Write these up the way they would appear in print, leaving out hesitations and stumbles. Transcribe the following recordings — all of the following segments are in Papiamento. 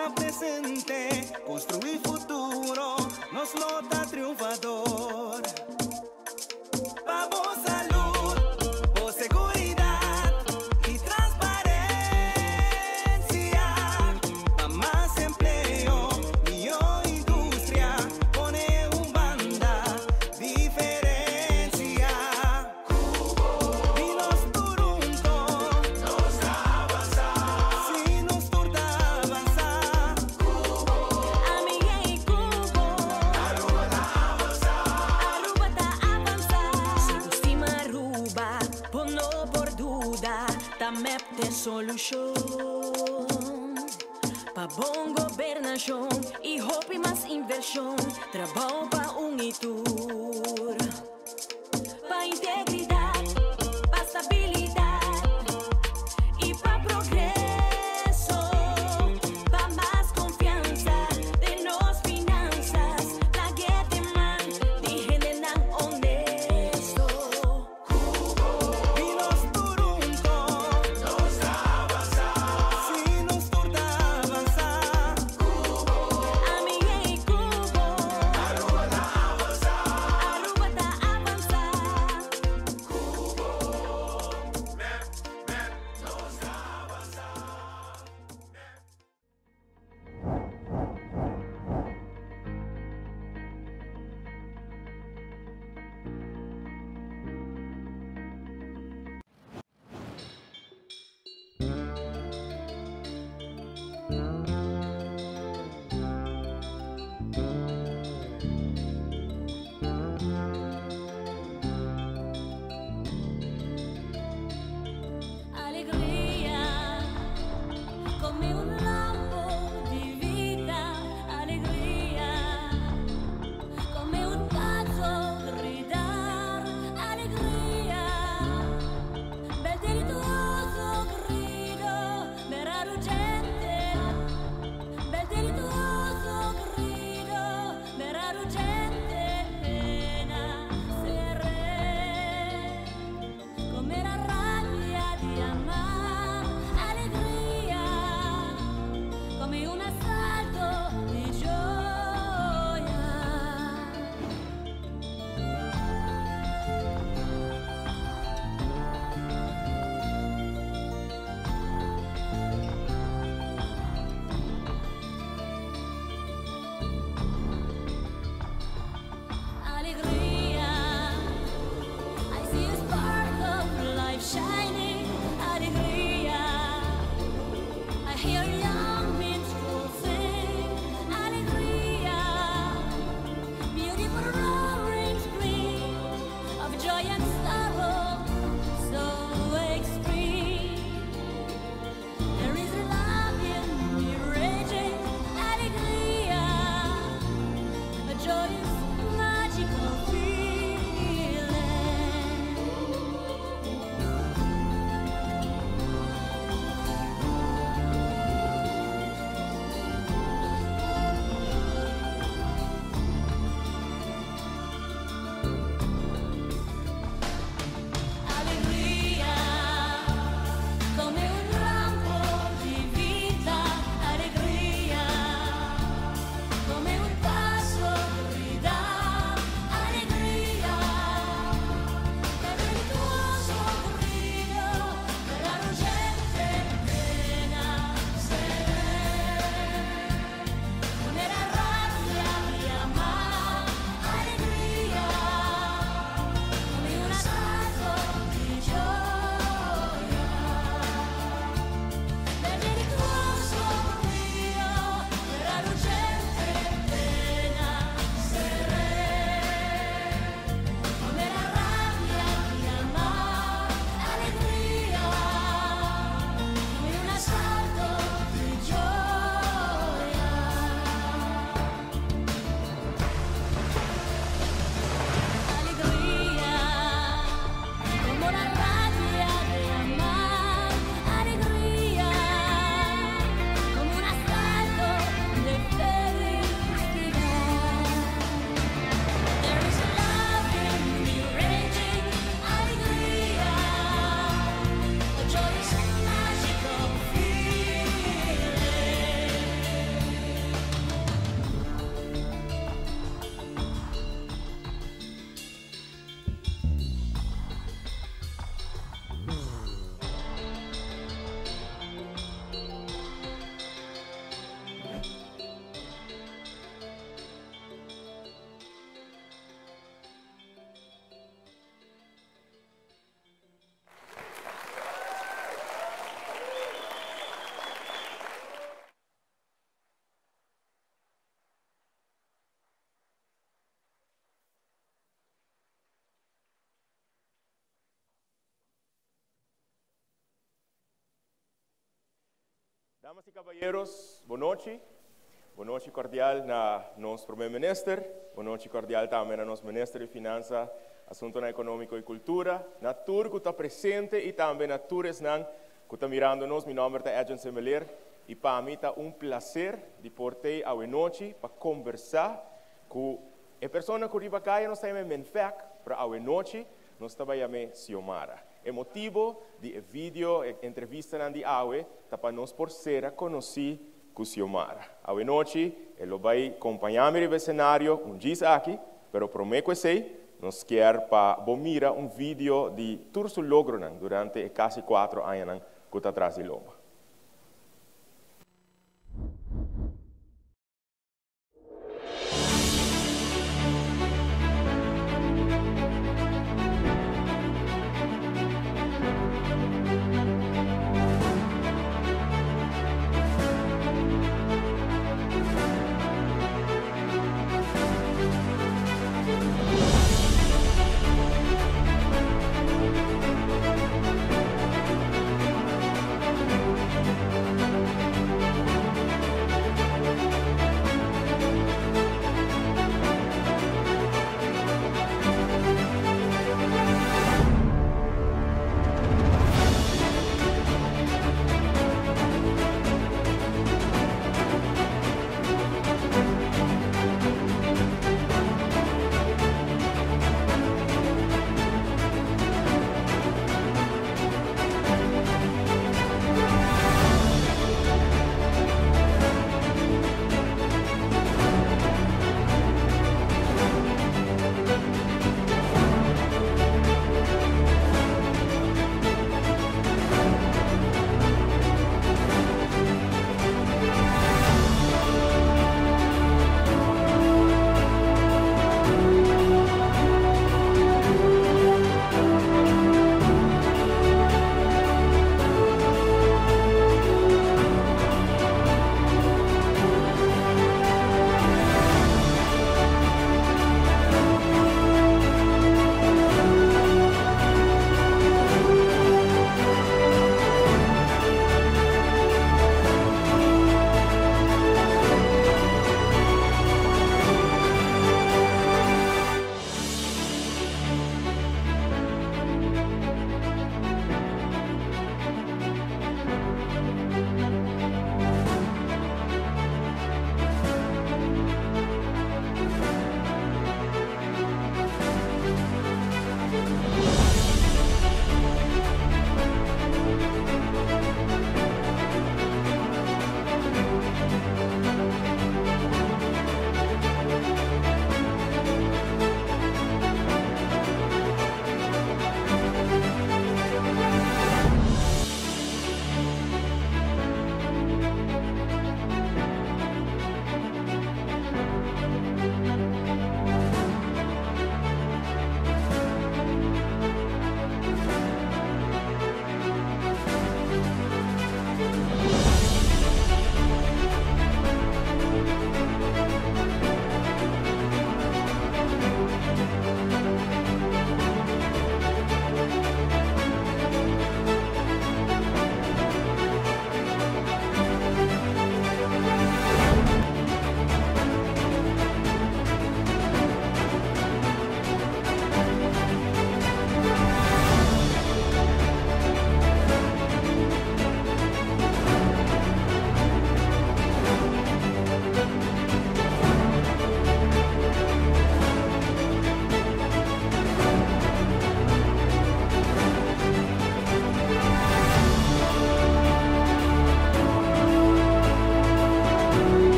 Ta presente, construi futuro, nos lo ta triunfador. Pa bo salud, bo seguridad y transparencia. Pa mas empleo, miho industria, pone un banda, diferencia. Di nos tur hunto, nos avansa. Si nos tur ta avansa. Ami y Cubo. Aruba ta avansa. Aruba ta avansa. Si bo stima Aruba, bo no por duda, ta MEP t'e solucion. Pa bon gobernacion y hopi mas inversion, trabou pa un y tur. Pa integridad, pa stabilidad y pa progreso, pa mas confiansa den nos finanzas, lag'e den man di hendenan honesto. Di nos tur hunto, nos avansa. Si nos tur ta avansa. Ami y Cubo. Aruba ta avansa. Damas y caballeros, bon nochi. Bon nochi cordial na nos Prome Minister, bon nochi cordial tambe na nos Minister di Finansa, Asuntonan Economico y Cultura, na tur cu ta presente y tambe na tur esnan cu ta mirando nos. Mi nomber ta Edjean Semeleer y pa mi ta un placer di por t'ey awe nochi pa conversa cu e persona cu riba caya nos ta yama Menfec, pero awe nochi nos ta bay yam'e Xiomara. E motibo di e video, e entrevistanan di awe, ta pa nos por cera conoci cu Xiomara. Awe nochi e lo bay compaña mi riba e scenario un djis aki, pero prome cu esey, nos kier pa bo mira un video di tur su logronan durante e casi cuatro añanan cu ta tras di lomba.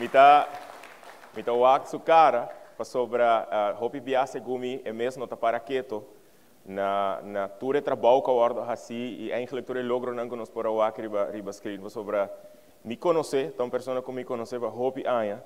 Mi ta mi ta wak su cara pasobra hopi bia segun mi e mes no ta para keto na na tur e trabou ku a wòrdu hasí i eigenlijk tur e logronan ku nos por a wak riba riba screen pasobra mi konosé, ta un persona ku mi konosé pa hopi aña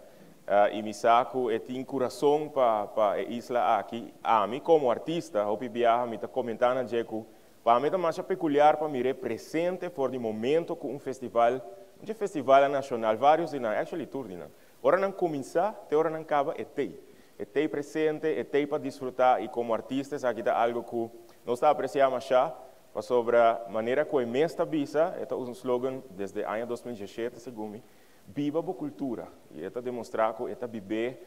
i mi sa ku e tin kurason pa pa e isla aki. Ami komo artista hopi biaha mi ta komentá na dje ku Pa mi ta masha peculiar pa mir'é presente for di momento cu un festival, un dje festivalnan nacional, varios di nan, actually tur di nan, ora nan cuminsa te ora nan caba e t'ey. E t'ey presente, e t'ey pa disfruta y como artista esaki ta algo cu nos ta aprecia masha pasobra manera cu e mes ta bisa, e ta usa un slogan desde aña 2017 segun mi, Biba bo cultura y e ta demostra cu e ta bib'é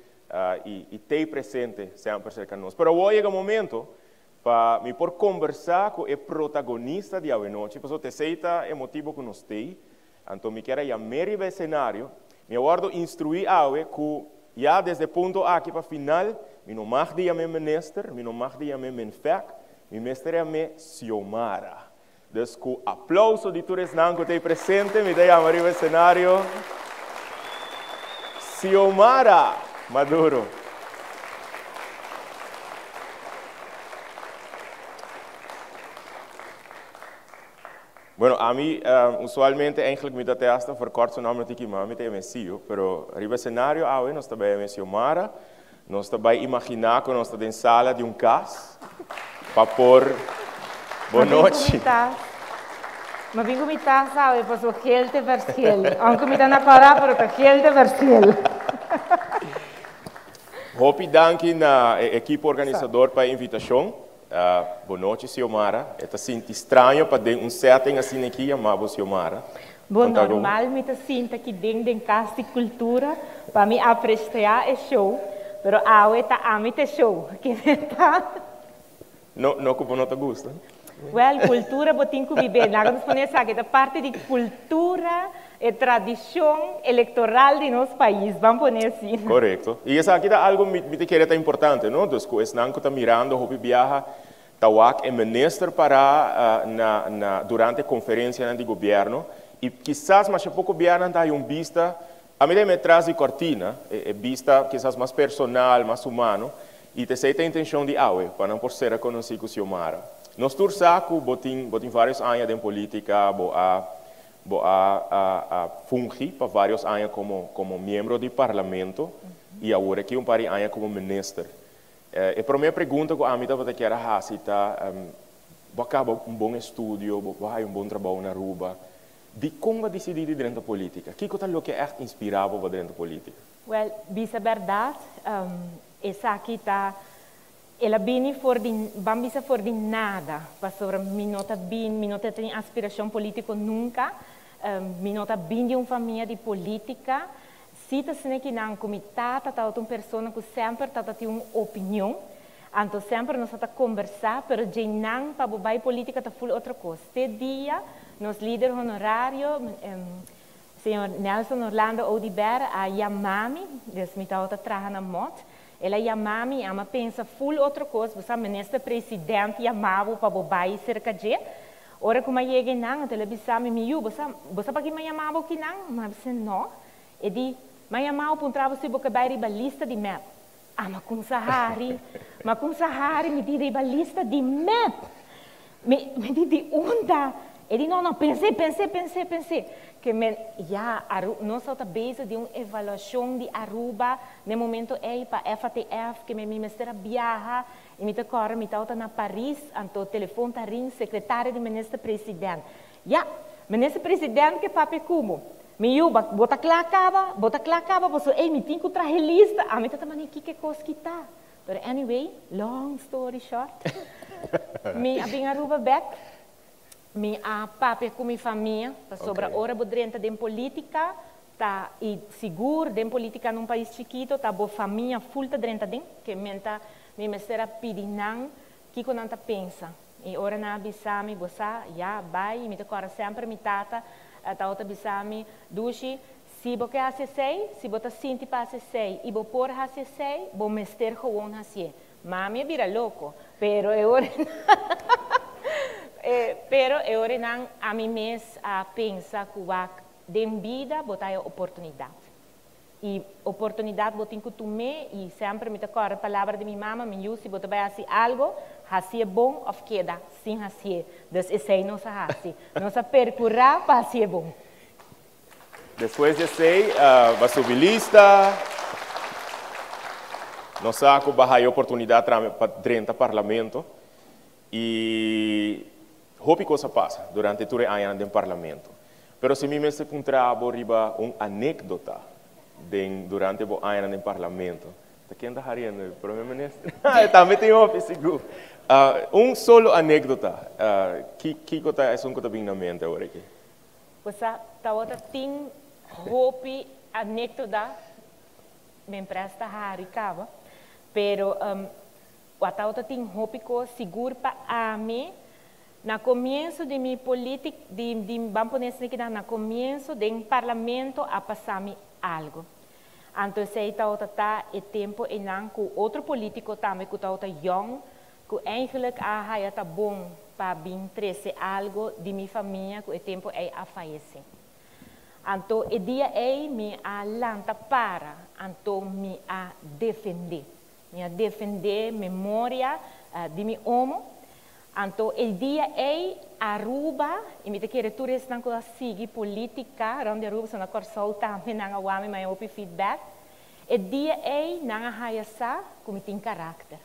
y t'ey presente semper cerca nos. Pero awor yega momento Pa mi por kombersá ku e protagonista di awenochi, pasobra t'esei ta e motibu ku nos t'ei, anto mi kier a yam'é riba e senario. Mi a wòrdu instruí awe ku ya desde e punto aki pa final, mi no mag di yam'é minister, mi no mag di yam'é Minfec, mi mester yam'é Xiomara. Dus ku aplouso di tur esnan ku t'ei presente, mi ta yama riba e senario Xiomara Maduro. Bueno, ami usualmente eigenlijk mi ta te hasta verkort su nomber tiki, ma ami ta yam'é Sio, pero riba e senario awe nos ta bai yam'é Xiomara. Nos ta bai imaginá ku nos ta den sala di un kas pa por Bon nochi. Ma bin ku mi tas awe paso gel te verschil. Aunke mi ta na kòrá pero ta gel te verschil. Hopi danki na e ekipo organisador pa e invitashon. Bon nochi Xiomara. E ta sinti straño pa den un setting asina aki yama bo Xiomara. Bo normal mi ta sinta aki den den Cas di Cultura pa mi aprecia e show, pero awe ta ami ta e show. Kende ta? No, no cu bo no ta gusta. Well, cultura bo tin cu bibe. Laga nos pone esaki, ta parti di cultura, e tradicion electoral di nos pais, ban pone asina. Corecto. Y esaki ta algo mi mi ta kere ta importante, no? Dus cu esnan cu ta mirando hopi biaha ta wak e minister para na na durante conferencianan di gobierno y kisas masha poco biahanan ta haya un bista, a mi ta yama e tras di cortina, e e bista kisas mas personal, mas humano, y ta esey ta e intencion di awe, pa nan por sera conoci cu Xiomara. Nos tur sa cu bo tin bo tin varios aña den politica, bo a Bo a a fungi pa varios aña como como miembro di parlamento y awor aki un par di aña como minister. E prome pregunta cu ami tabata kier a haci ta, bo a caba un bon estudio, bo a haya un bon trabou na Aruba, dicon bo a dicidi di drenta politica? Kico ta loke echt inspira bo pa drenta politica? Wel, bisa berdad, esaki ta El a bini for di, ban bisa for di nada, pasobra mi no ta bin, mi no ta tin aspiracion politico nunca, mi no ta bin di un famia di politica, si ta asina kinan cu mi tata tabata un persona cu semper tata tin un opinion, anto semper nos tata combersa, pero djeinan pa bo bay politica ta full otro cos. Te dia nos lider honorario, señor Nelson Orlando Oduber a yama mi, des mi tabata traha na mot, El a yama mi, ami a pensa full otro cos, bo sa minister president yama bo pa bo bay cerca dje. Ora cu mi a yega eynan, anto el a bisa mi, mi yu, bo sa, bo sa paki mi a yama bo kinan? Mi a bisa, no. E di, mi a yama bo puntra bo si bo ke bay riba lista di mep. Ami a cumsa hari, mi a cumsa hari, mi di riba lista di mep! Mi, mi di, di unda? E di, no, no, pens'é, pens'é, pens'é, pens'é. Ke men, ya, Aru, nos a ta bezig di un evaluashon di Aruba n'e momento ei pa FATF, ke men mi mester a biaha, i mi ta kòrda mi tabata na Paris, anto telefon ta ring, sekretario di minister president. Ya, minister president ke papia ku bo. Mi yu, ba, bo ta kla kaba? Bo ta kla kaba? Pasobra, ei, mi tin ku traha e lista. Ami ta ta manera, kiko e kos ki ta? Pero anyway, long story short, mi a bin Aruba bek, mi a papia cu mi famia, pasobra ora bo drenta den politica, ta, y sigur den politica na un pais chikito, ta bo famia full ta drenta den, ke men ta, mi mester a pidi nan kico nan ta pensa. Y ora nan a bisa mi, bo sa, ya, bay, y mi ta corda semper mi tata tabata bisa mi, Dushi, Si bo ke hasi esei, si bo ta sinti pa hasi esei i bo por hasi esei, bo mester gewoon hasié. Mami a bira loko, pero e ora pero e ora nan ami mes a pensa ku wak den bida bo ta haña oportunidat. I oportunidat bo tin ku tum'é i semper mi ta kòrda palabra di mi mama, mi yu si bo ta bai hasi algu, hasié bon òf keda sin hasié. Dus esei nos a hasi. Nos a perkurá pa hasié bon. Despues di esei ba subi lista. Nos sa ku ba haya oportunidat trame pa drenta parlamento i hopi kos a pasa durante tur e añanan den parlamento. Pero si mi mester puntra bo riba un anékdota den durante bo añanan den parlamento, ta ken ta hariendo? E prome minister? E tambe tin hopi sigur. Un solo anékdota, kiko ta esun ku ta bin na mente awor aki? Bo sa, tabata tin hopi anékdota, mi presta hari kaba, pero tabata tin hopi kos sigur pa ami. Na comienso di mi politic, di, di, ban pone asina kinan, na comienso den parlamento a pasa mi algo. Anto esey tawata ta e tempo eynan cu otro politico tambe cu tawata yong, cu eigenlijk a haya ta bon pa bin trece algo di mi famia cu e tempo ey a fayece. Anto e dia ey mi a lanta para, anto mi a defende. Mi a defende memoria di mi omo. Anto e dia ei Aruba, y mi ta kere tur esnan cu a sigui politica rond di Aruba, so na Corsou tambe nan a wami maya hopi feedback, e dia ei nan a haya sa cu mi tin karakter.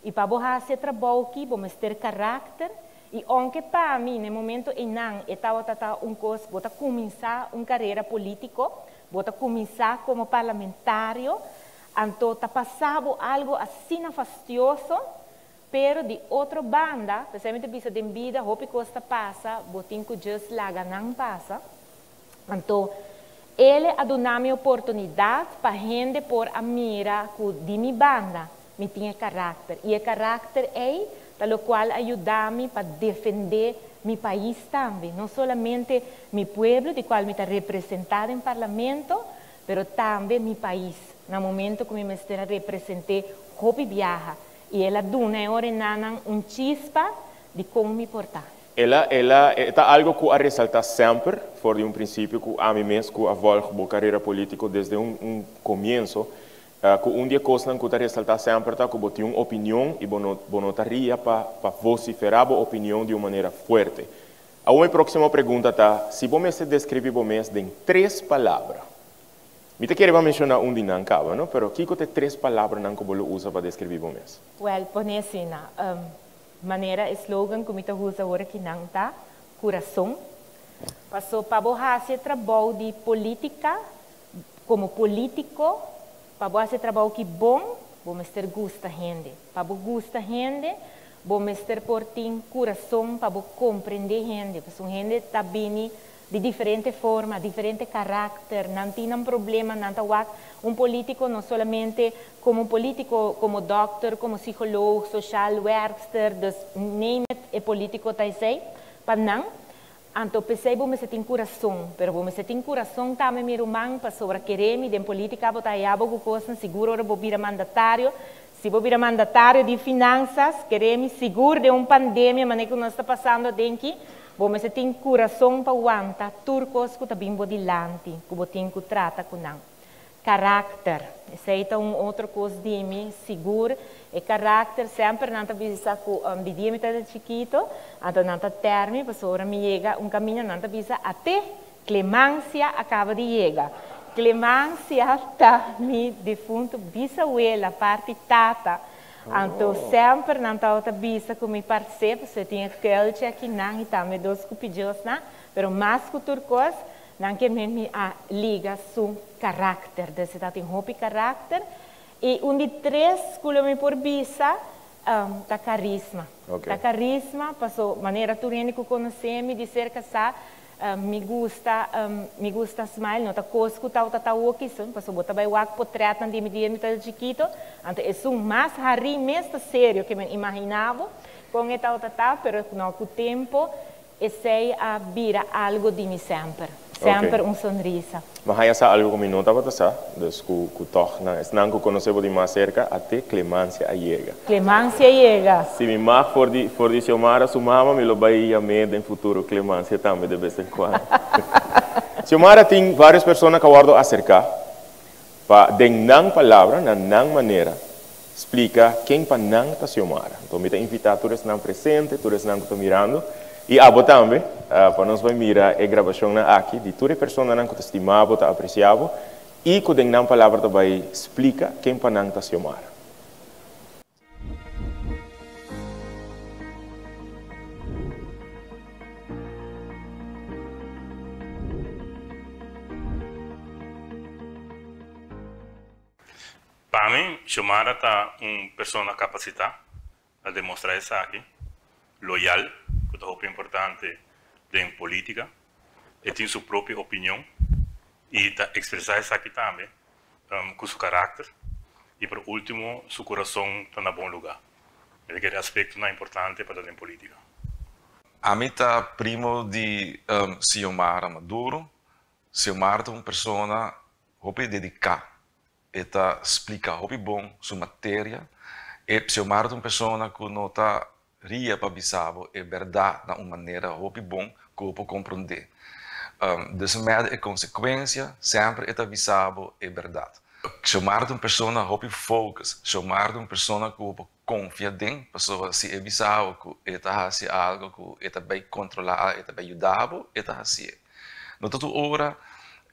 Y pa bo haci e trabou ki bo mester karakter, y aunke pa mi na e momento einan e tabata ta un cos, bo ta cuminsa un carera politico, bo ta cuminsa como parlamentario, Anto ta pasa bo algo asina fastioso, pero di otro banda, p'esei mi ta bisa den bida hopi kos ta pasa, bo tin ku just laga nan pasa. Anto El a duna mi oportunidat pa hende por a mira ku di mi banda mi tin e karakter, i e karakter ei ta lokual a yuda mi pa defendé mi pais tambe, no solamente mi pueblo di kual mi ta representá den parlamento, Pero tambe mi pais, na momento cu mi mester a represente hopi biaha, y el a duna e orenanan un chispa di con mi por ta. El a, el a, e ta algo cu a resalta semper, for di un principio cu ami mes cu a volg bo carera politico desde un, un comienzo, cu un di e cosnan cu ta resalta semper ta cu bo tin un opinion y bo no, bo no ta ria pa, pa vocifera bo opinion di un manera fuerte. Awor mi próksimo pregunta ta, si bo mester deskribí bo mes den tres palabra. Mi ta kere pa menshoná un di nan kaba, no? Pero kiko ta e tres palabranan ku bo lo usa pa deskribí bo mes? Wèl, pone asina, manera e slogan ku mi ta usa ora ki nan ta, Kurason. Paso pa bo hasi e trabou di polítika, komo polítiko, Pa bo hasi e trabou ki bon, bo mester gusta hende. Pa bo gusta hende, bo mester por tin kurason pa bo komprendé hende. Pasobra un hende ta bini di diferente forma, diferente karakter, nan tin nan problema, nan ta wak un polítiko no solamente komo un polítiko, komo dòkter, komo psikoloog, soshal wèrkster, dus name it, e polítiko ta esei pa nan. Anto p'esei bo mester tin kurason, pero bo mester tin kurason tambe mi ruman, pasobra kere mi den politika bo ta haya bo ku kosnan sigur ora bo bira mandatario, si bo bira mandatario di finansas, kere mi sigur den un pandemia manera ku nos ta pasando aden ki, bo mester tin kurason pa wanta tur kos ku ta bin bo dilanti, ku bo tin ku trata ku nan. Karakter, esei ta un otro kos di mi, sigur. E karakter, semper nan ta bisa ku di dia mi tabata chikito, anto nan ta tèr mi, pasobra ora mi yega un kaminda nan ta bisa, Ate, Clemancia a kaba di yega. Clemancia ta mi difuntu bisawela, parti tata. Anto semper nan tabata bisa ku mi parsé, pasobra e tin e kuiltje akinan i tambe dos kupidjosnan, pero mas ku tur kos, Nan ke men mi a liga su karakter. Dus e ta tin hopi karakter. I un di tres ku lo mi por bisa ta karisma. Ta karisma paso manera tur hende ku konosé mi di serka sa mi gusta mi gusta smile. No ta kos ku tabata ta awoki so paso bo ta bai wak potretnan di mi dia mi tabata chikito. Anto esun mas harí mes ta serio ke men imaginá bo kon e tabata ta pero no ku tempo Esei a bira algo di mi semper. Semper un sonrisa. Mi haña sa algo ku mi no tabata sa, dus ku ku tòg nan esnan ku konosé bo di mas serka, a te Clemancia a yega. Clemancia a yega. Si mi mag for di for di Xiomara su mama mi lo bai yam'é den futuro Clemancia tambe de bes en kuando. Xiomara tin vários persona ku a wòrdu aserká. Pa den nan palabra, na nan manera, splika ken pa nan ta Xiomara. Anto mi ta invitá tur esnan presente, tur esnan ku ta mirando, i abo tambe, pa nos bai mira e grabashonnan aki di tur e personanan ku ta stima bo, ta apresiá bo, i ku den nan palabra ta bai splika ken pa nan ta Xiomara. Pa mi, Xiomara ta un persona kapasitá, a demostrá esaki, loyal, ku ta hopi importante den polítika. E tin su propio opinion i ta ekspresá esaki tambe ku su karakter. I por último, su kurason ta na bon lugá. Mi ta kere aspektonan importante pa ta den polítika. Ami ta primo di Xiomara Maduro. Xiomara ta un persona hopi dediká. E ta splika hopi bon su materia. E Xiomara ta un persona ku no ta ria pa bisa bo e bèrdat na un manera hopi bon ku bo por komprondé. Dus mèt e konsekuensia, semper e ta bisa bo e bèrdat. Xiomara ta un persona hopi focus. Xiomara ta un persona ku bo por konfia den, pasobra si e bisa bo ku e ta hasi algu ku e ta bai kontrolá, e ta bai yuda bo, e ta hasié. No ta tur ora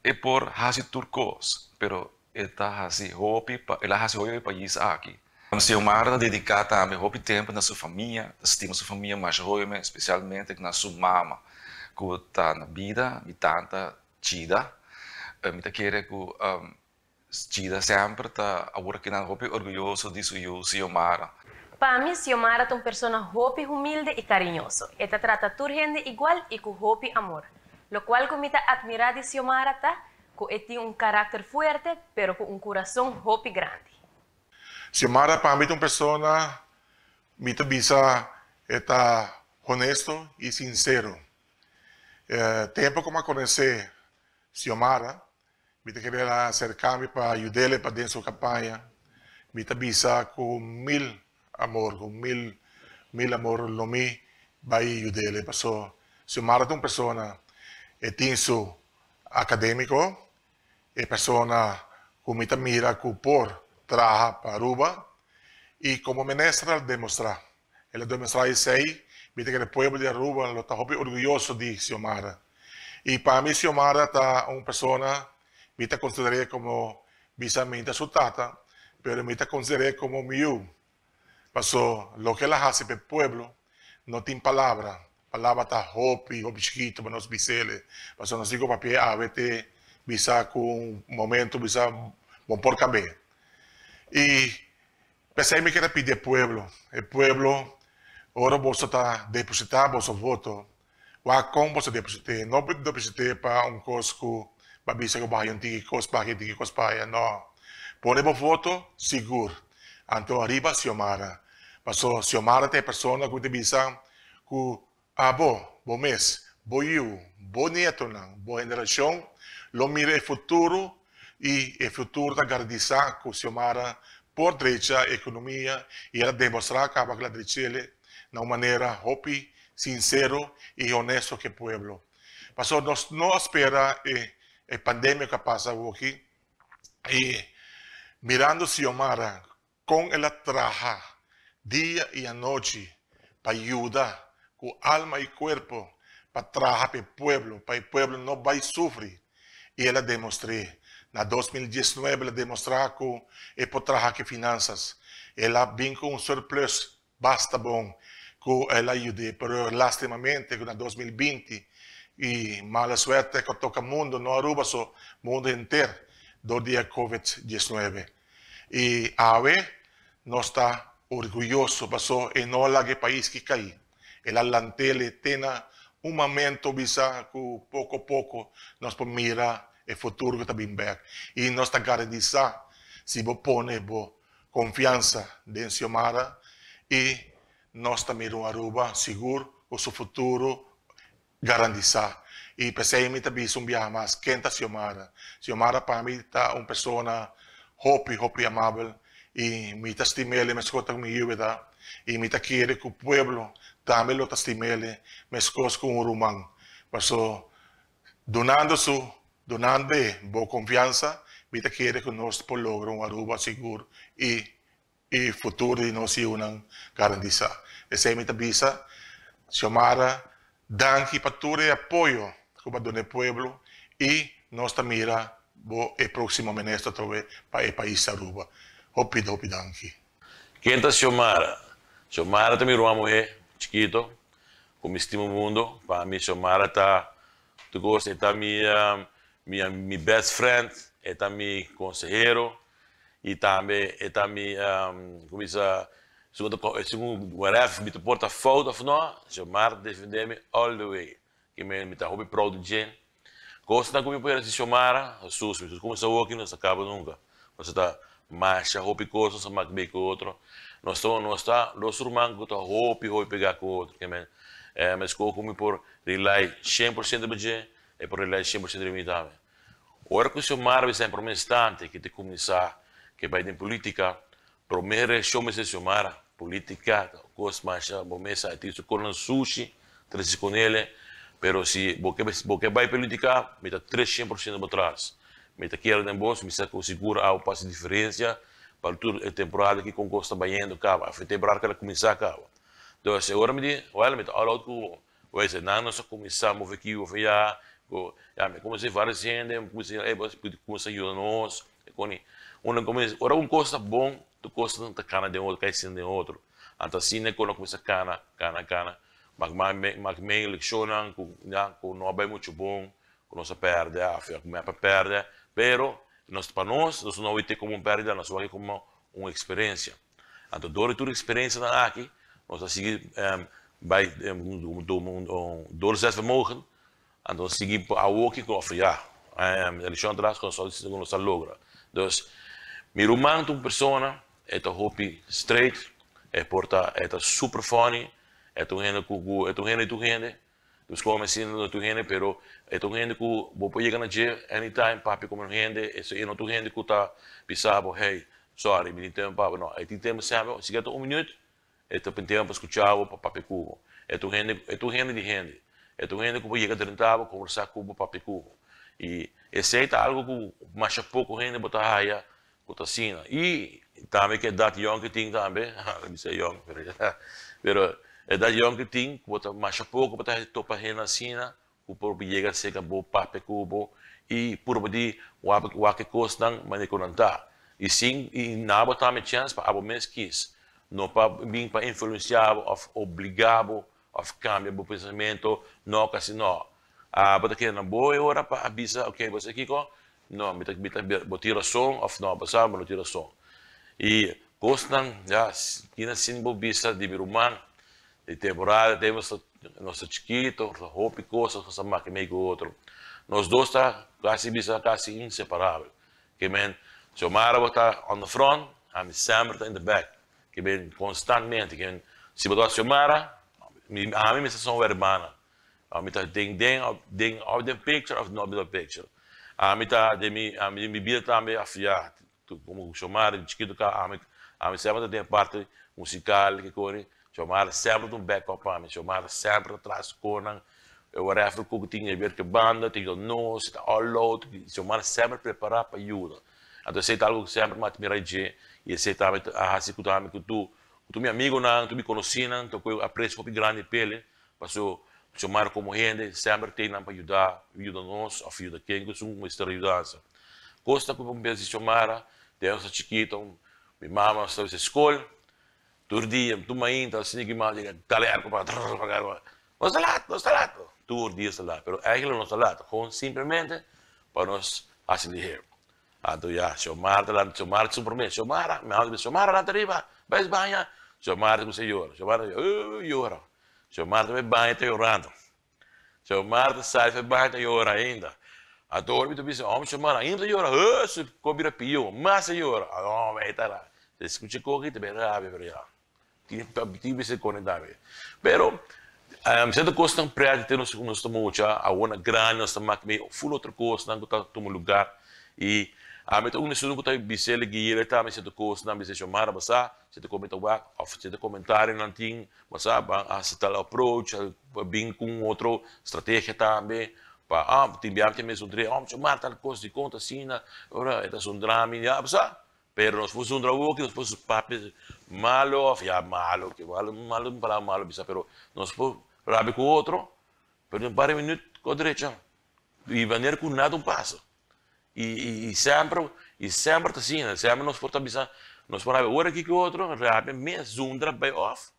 e por hasi tur kos, pero e ta hasi hopi pa, el a hasi hopi pa e pais aki. Xiomara ta dediká tambe hopi tempu na su famia, ta stima su famia masha hopi mes, spesialmente na su mama ku ta na bida, mi tanta Chida. Mi ta kere ku Chida semper ta awor kinan hopi orguyoso di su yu Xiomara. Pa mi, Xiomara ta un persona hopi humilde i kariñoso. E ta trata tur hende igual i ku hopi amor. Lokual ku mi ta atmirá di Xiomara ta ku e tin un karakter fuerte pero ku un kurason hopi grandi. Xiomara pa mi ta un persona mi ta bisa e ta honesto i sinsero. Tempu ku mi a konosé Xiomara Mi ta kere a aserká mi pa yud'el pa den su kampaña. Mi ta bisa ku mil amor, ku mil, mil amor lo mi bai yud'el. Paso Xiomara ta un persona, e tin su akadémiko, e persona ku mi ta mira ku por traha pa Aruba i komo minister a demostrá. El a demostrá esei, mi ta kere pueblo di Aruba lo ta hopi orguyoso di Xiomara. I pa mi Xiomara ta un persona, mi ta konsider'é komo, bisa mi ta su tata, pero mi ta konsider'é komo mi yu. Paso loke el a hasi pa e pueblo no tin palabra. Palabra ta hopi, hopi chikitu pa nos bis'el. Paso nos tin ku papia awe te bisa ku un momento bisa bon por kab'é. I P'esei mi kere pidi e pueblo, e pueblo, ora boso ta depositá boso voto, wak kon boso deposit'é. No deposit'é pa un kos ku bo a bisa ku bo haña un tiki kos pa aki, un tiki kos pa aya. No. Pone bo voto sigur. Anto riba Xiomara. Paso Xiomara ta e persona ku ta bisa ku Abo, bo mes, bo yu, bo nietonan, bo generashon lo mira e futuro i e futuro ta garantisa ku Xiomara por drecha e ekonomia i el a demostrá kaba ku el a drech'el na un manera hopi sinsero i honesto ku e pueblo. Pasobra nos no a spera e e pandemia ku a pasa awoki i mirando Xiomara Kon el a traha dia i anochi pa yuda ku alma i kuerpo pa traha pa e pueblo, pa e pueblo no bai sufri. I el a demostr'é. Na 2019 el a demostrá ku e por traha ku e finansas. El a bin ku un surplus basta bon ku el a yud'é, pero lastimamente ku na 2020 i mala suerte ku a toka mundu, no Aruba so, mundu henter dor di e covid 19. I awe nos ta orguyoso paso e no a laga e pais ki kai. El a lant'el te na un momento bisa ku poko poko nos por mira e futuro ku ta bin bek. I nos ta garantisa si bo pone bo konfiansa den Xiomara i nos ta mira un Aruba sigur ku su futuro Garantisa. I p'esei mi ta bisa un biaha mas, ken ta Xiomara? Xiomara pa mi ta un persona hopi, hopi amabel i mi ta stim'el meskos ta ku mi yu ta i mi ta kere ku pueblo tambe lo ta stim'el meskos ku un ruman. Paso dunando su, dunand'e bo konfiansa, Mi ta kere ku nos por logra un Aruba sigur i e futuro di nos yiunan garantisa. Esey mi ta bisa, Xiomara, danki pa tur e apoyo ku bo a duna e pueblo i nos ta mira bo e proximo minister atrobe pa e pais Aruba. Hopi hopi danki. Ken ta Xiomara? Xiomara ta mi ruman muhé chikito ku mi stima mundo. Pa mi Xiomara ta tur kos. E ta mi mi best friend, e ta mi konsehero i tambe e ta mi, ku bisa, segun wherever mi ta por ta fout òf no, Xiomara ta defendé mi all the way. Ke mi ta hopi proud di dje. Kosnan ku mi por hasi Xiomara, Hesus, mi kuminsá woki no sa kaba nunka. Nos ta masha hopi kos, nos ta mak bei ku otro. Nos ta nos ta dos ruman ku ta hopi hopi pegá ku otro. Ke men meskos ku mi por rely 100% riba dje, e por rely 100% riba mi tambe. Ora ku Xiomara bisa den promé instante ke ta kuminsá ke bai den polítika, promé reakshon mester Xiomara, polítika ta un kos masha bo mes sa e tin su konan sushi trese ku nele, pero si bo ke bo ke bai polítika mi ta tres 100% bo tras. Mi ta kere den bos, mi sa ku sigur abo por hasi diferensia pa tur e temporada aki kon kos ta bayendo kaba, of e temporada ku a kuminsá kaba. Entonces e ora mi di, wèl mi ta all out ku bo. Pues nan nos a kuminsá move aki move allá, ku ya mi a kuminsá varios hende, mi kuminsá ey bo kuminsá yuda nos, e koni unda kuminsá ora un kos ta bon tur kos ta kana den otro kai sin den otro, anto asina ku no kuminsá kana kana kana mak mak men elekshonnan ku ya ku no a bai muchu bon ku nos a pèrdè af ya ku mep a pèrdè pero nos pa nos nos no wete komo un pèrdida nos wak komo un eksperensia. Anto dor di tur eksperensianan aki nos a sigui bai doorzetvermogen, anto nos sigui pa awoki ku òf ya elekshon atras ku nos a logra. Dus mi ruman ta un persona e ta hopi straight, e por ta e ta super funny, e ta un hende ku e ta un hende di tur hende, dus komo mi sinti no ta un hende pero e ta un hende ku bo por yega na dje anytime papia ku un hende, e no ta un hende ku ta bisa bo hey sorry mi tin tempu pa bo, no e tin tempu semper sikiera ta un minuut e ta tin tempu pa skucha bo pa papia ku bo, e ta un hende e ta un hende di hende, e ta un hende ku por yega drenta bo kombersá ku bo papia ku bo i esei ta algu ku masha poko hende bo ta haya ku ta asina i tambe ku edat yòn ku tin tambe mi bisa yòn pero edat yòn ku tin ku bo ta masha poko bo ta topa hende asina ku por yega serka bo papia ku bo i purba di wak wak e kosnan manera ku nan ta i sin i na bo tambe chèns pa abo mes kis no pa bin pa influensiá bo òf obligá bo òf kambia bo pensamentu no kasi no abo ta keda na bo e ora pa a bisa ok bo sa kiko No, mi ta mi ta bo tin rason of no, bo sa bo no tin rason. I kosnan ya kina sin bo bisa di mi ruman di temporada tempo nos ta nos ta chikito nos ta hopi kos nos ta maki mei ku otro. Nos dos ta kasi bisa kasi inseparabel. Ke men Xiomara bo ta on the front, ami semper ta in the back. Ke men konstantmente ke men si bo ta wak Xiomara mi ami mester son hermana. Ami ta den den of den of den picture of no den picture. Ami ta den mi ami den mi bida tambe af ya como Xiomara di chikito ka ami ami semper ta den e parti musical ke kori Xiomara semper ta un back up pa mi Xiomara semper ta tras konan e whatever ku tin e ber ke banda tin yuda nos ta all out Xiomara semper prepara pa yuda anto esei ta algo ku semper mi a admira dje i esei tambe a hasi ku tambe ku tur ku mi amigonan tur mi konosinan ta koe aprecio hopi grandi p'el. Paso Xiomara komo hende semper tin nan pa yuda, yuda nos of yuda ken ku esun mester yudansa. Kos ta ku mi pensa di Xiomara, den nos ta chikito, mi mama nos ta bisa skol, tur dia, tur mainta asina ki mama yega dal e airco pa trrr nos ta lat, nos ta lat, tur dia nos ta lat, pero eigenlijk nos ta lat, gewoon simplemente pa nos hasi liher. Anto ya, Xiomara ta lanta, Xiomara ta su prome, Xiomara, mi mama ta bisa, Xiomara lanta riba, bai baña, Xiomara ta kuminsa yora, Xiomara ta yora, Xiomara ta bai baña ta yorando, Xiomara ta sali bai baña ta yora ainda, anto ora mi ta bisa, homber Xiomara ainda ta yora, hee su kos bira pio, mas ta yora, homber ei ta la, ta skucha koki ta bai rabia pero ya. Tin mester conecta be. Pero cierto cosnan preti te nos nos ta mucha, awor na grandi nos ta mak me full otro cosnan cu ta tuma lugar y ami ta un esun cu ta bis'el gui'el tambe cierto cosnan, bis'el Xiomara bo sa cierto cos mi ta wak of cierto comentarionan tin bo sa ban haci tal approach, bin cu un otro strategia tambe. Pa ah, tin biaha mi zundr'é, oh, Xiomara tal kos dikon ta asina, ora e ta zundra mi, ya bo sa. Pero nos por zundra awoki, nos por papia malo of ya malo, ke malo, malo un palabra malo bisa, pero nos por rabia ku otro, pero den un par di minüt kos drecha. I wanneer ku nada un pasa. I i semper, i semper ta asina, semper nos por ta bisa, nos por rabia ora aki ku otro, rabia mes zundra bai òf.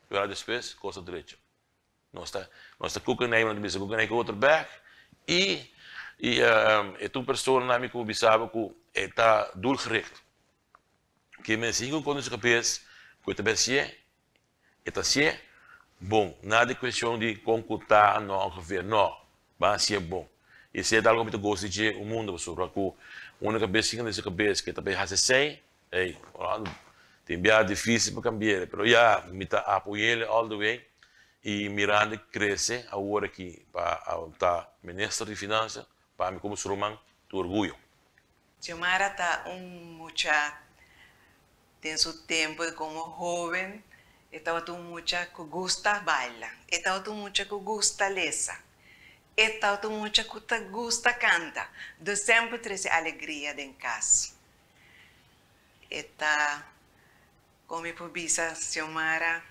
Pero despues cos a drecha. Nos ta nos ta cuca ney, nos ta bisa cuca ney cu otro bek y y e ta un persona na mi cu bisa bo cu e ta doelgericht. Ke men sin cu con den su cabes cu e ta bay hacié, e ta hacié bon. Nada di cuestion di con cu ta no ongeveer, no. Ban hacié bon. Y esey ta algo cu mi ta gosta di dje un mundo pasobra cu unda cabes sin den su cabes cu e ta bay haci esey, Ey, tin biaha dificil pa cambi'el, pero ya, mi ta apoy'el all the way y mirando e crece awor aki pa ta Minister di Finansa, pa mi como su ruman, ta orguyo. Xiomara ta un mucha den su tempo como hoben e tabata un mucha cu gusta baila, e tabata un mucha cu gusta lesa, e tabata un mucha cu ta gusta canta, dus semper trece alegria den cas. E ta, kon mi por bisa, Xiomara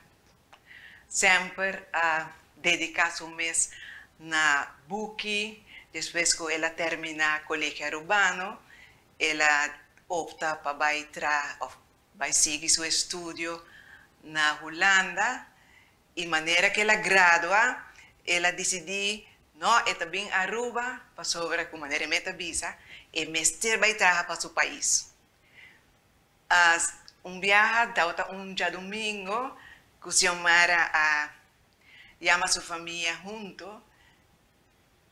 semper a dediká su mes na buki. Despues ku el a terminá Colegio Arubano, el a opta pa bai tra òf bai sigui su estudio na Hulanda. I manera ku el a gradua, el a disidí, no, e ta bin Aruba pasobra ku manera e meta bisa, e mester bai traha pa su pais. Un biaha tabata un djadumingo ku Xiomara a yama su famia hunto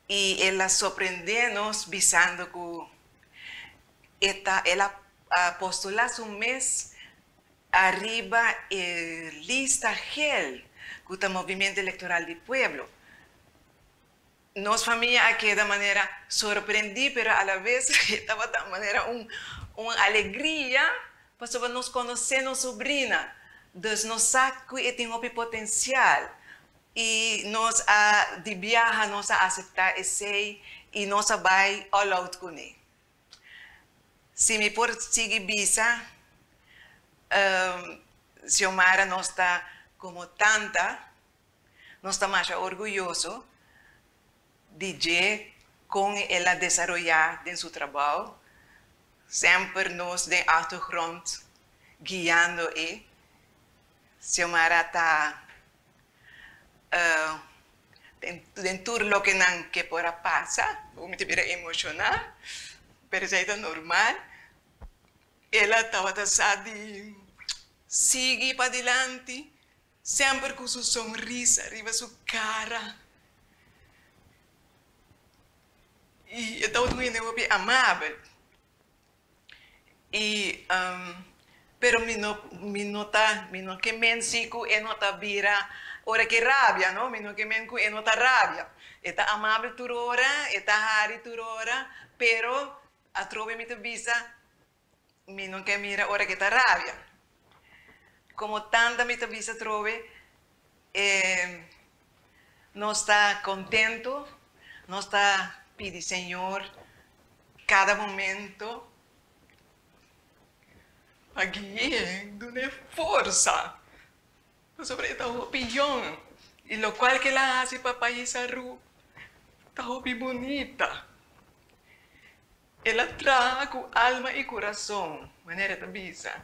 i el a sorprendé nos bisando ku e ta el a postulá su mes Ariba e lista gel cu ta Movimiento Electoral di Pueblo. Nos famia a keda manera sorprendí pero a la vez e tabata manera un un alegria pasobra nos conoce nos sobrina, dus nos sa cu e tin hopi potencial y nos a di biaha nos a acepta esey y nos a bay all out cune. Si mi por sigui bisa, Xiomara nos ta como tanta, nos ta masha orguyoso di dje con el a desaroya den su trabao, semper nos den achtergrond guiando e. Xiomara ta Den tur loke nan ke por a pasa, mi ta bira emoshoná, pero esei ta normal. El a tabata sa di sigui padilanti, semper ku su sonrisa riba su kara. I e tabata un hende hopi amabel. I pero mi no mi no ta mi no ke men si ku e no ta bira ora ke rabia no mi no ke men ku e no ta rabia e ta amabel tur ora e ta hari tur ora pero atrobe mi ta bisa mi no ke mira ora ke ta rabia komo tanta mi ta bisa atrobe e nos ta kontentu nos ta pidi Señor Cada momento pa gui'é, dun'é forsa, pasobra e ta hopi yòn i lokual ku el a hasi pa pais Aruba ta hopi bunita. El a traha ku alma i kurason, manera e ta bisa,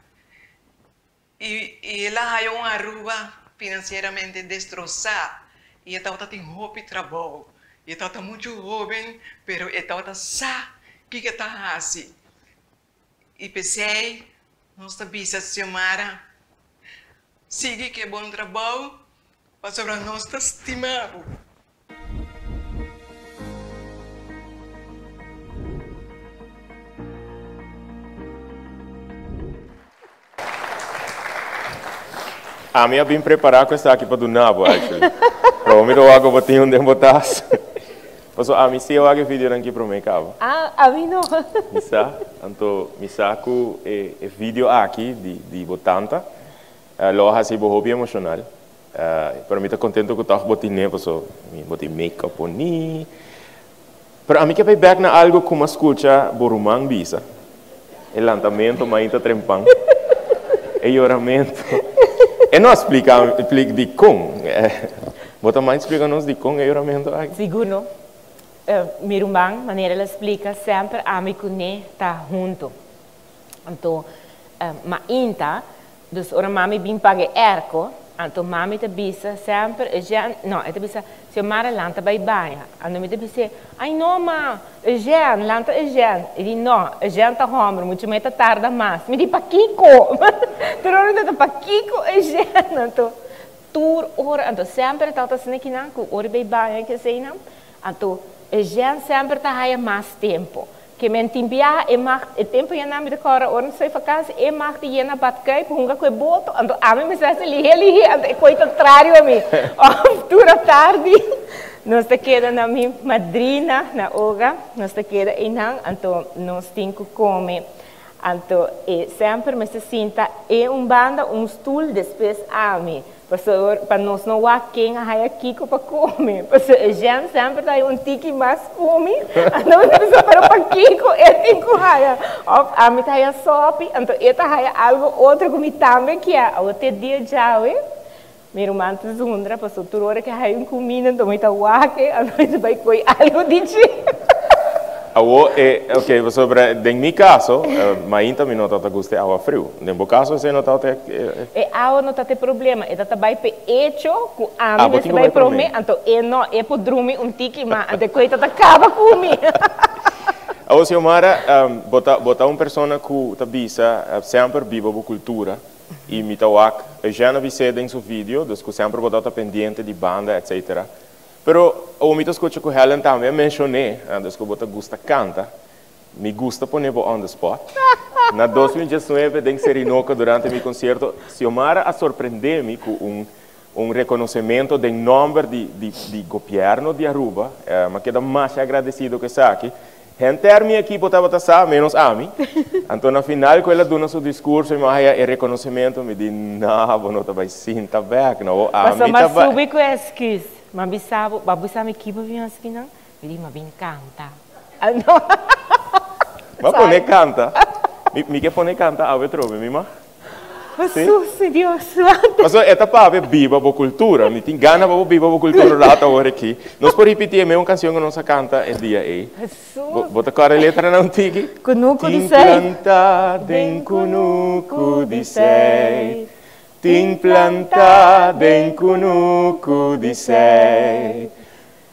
i el a haya un Aruba finansieramente destrosá i e tabata tin hopi trabou. I e tabata muchu hóben, pero e tabata sa kiko e ta hasi. I p'esei nos ta bisa Xiomara, sigui ku e bon trabou, pasobra nos ta stima bo. Ami a bin prepará ku esaki pa duna bo actually. Pero mi ta wak ku bo tin un den bo tas. Paso ami si a wak e videonan ki promé kaba. Ah, ami no. Mi sa, anto mi sa ku e video aki di bo tanta lo a hasi bo hopi emoshonal. Pero mi ta contento cu toch bo tin ne paso mi bo tin make up poni. Pero ami ke bai bek na algo ku m'a skucha bo ruman bisa, e lantamento mainta trempan, e yoramento. E no a splika dikon. Bo ta mind splika nos dikon e yoramento aki? Sigur no. Mi ruman, manera el a splika, semper ami kuné ta huntu. Anto mainta, dus ora mami bin paga e airco, anto mami ta bisa semper, Eugène, no, e ta bisa, Xiomara lanta bai baña. Anto mi ta bis'é, Ay no ma, Eugène, lanta Eugène. E di, no, Eugène ta hòmber, muchu mai ta tarda mas. Mi di, Pakiko? Tur ora mi ta ta, Pakiko Eugène? Anto tur ora, anto semper e tabata asina kinan, ku ora e bai baña keseinan, anto Eugène semper ta haya mas tempo. Ke men tin biaha e mag e tempu yena mi ta kòrda ora mi stoi vakansi e mag di yena badkuip hunga ku e boto anto ami mester hasi lihe lihe anto e koi ta trario mi òf tur atardi nos ta keda na mi madrina na Oga nos ta keda einan anto nos tin ku kome anto e semper mester sinta e un banda un stul despues ami. Pasobra pa nos no wak ken a haya kiko pa kome. Pasobra e Jean semper ta haya un tiki mas ku mi, anto mi ta bisa pero pakiko e tin ku haya? Of ami ta haya sopi, anto e ta haya algo otro ku mi tambe kier. Awor te dia djawe mi ruman ta zundra pasobra tur ora ke haya un kuminda anto mi ta wak e, anto mi ta bai koe algo di dje. Awor e, ok, pasobra den mi kaso, mainta mi no tabata gusta e awa friu. Den bo kaso esei no tabata e. E awa no ta te problema, e ta ta bai p'e echo ku ami mester bai promé, anto e no, e por drumi un tiki mas, anto e koe ta ta kaba ku mi. Awor Xiomara, bo ta bo ta un persona ku ta bisa semper biba bo kultura i mi ta wak Eugène a bis'é den su video, dus ku semper bo tabata pendiente di banda etcetera. Pero awor mi ta skucha ku Helen tambe a menshon'é, dus ku bo ta gusta kanta. Mi gusta pone bo on the spot. Na 2019 den Serinoca durante mi concierto, Xiomara a sorprende mi cu un un reconocemento den nomber di di di gobierno di Aruba. Mi a keda masha agradecido cu esaki. Henter mi ekipo tabata sa, menos ami. Anto na final cu el a duna su discurso y mi a haya e reconocemento, mi di, No, bo no ta bay sinta bek, no. Ami Pasobra mi ta a bay. subi cu e excuse. Mi a bisa bo, bo a bisa mi kibo bin haci nan? Mi di, mi a bin canta. Ma pone canta. Mi ke pone canta awe trobe, mi ma? Jesus, mi Dios. Pasobra e ta papia biba bo cultura. Mi tin gana pa bo biba bo cultura rato awor aki. Nos por ripiti e meun cancion cu nos a canta e dia ey. Jesus. Bo ta corda e letranan un tiki? Cunucu di Tin sei. planta den cunucu di sei. Tin planta den cunucu di sei.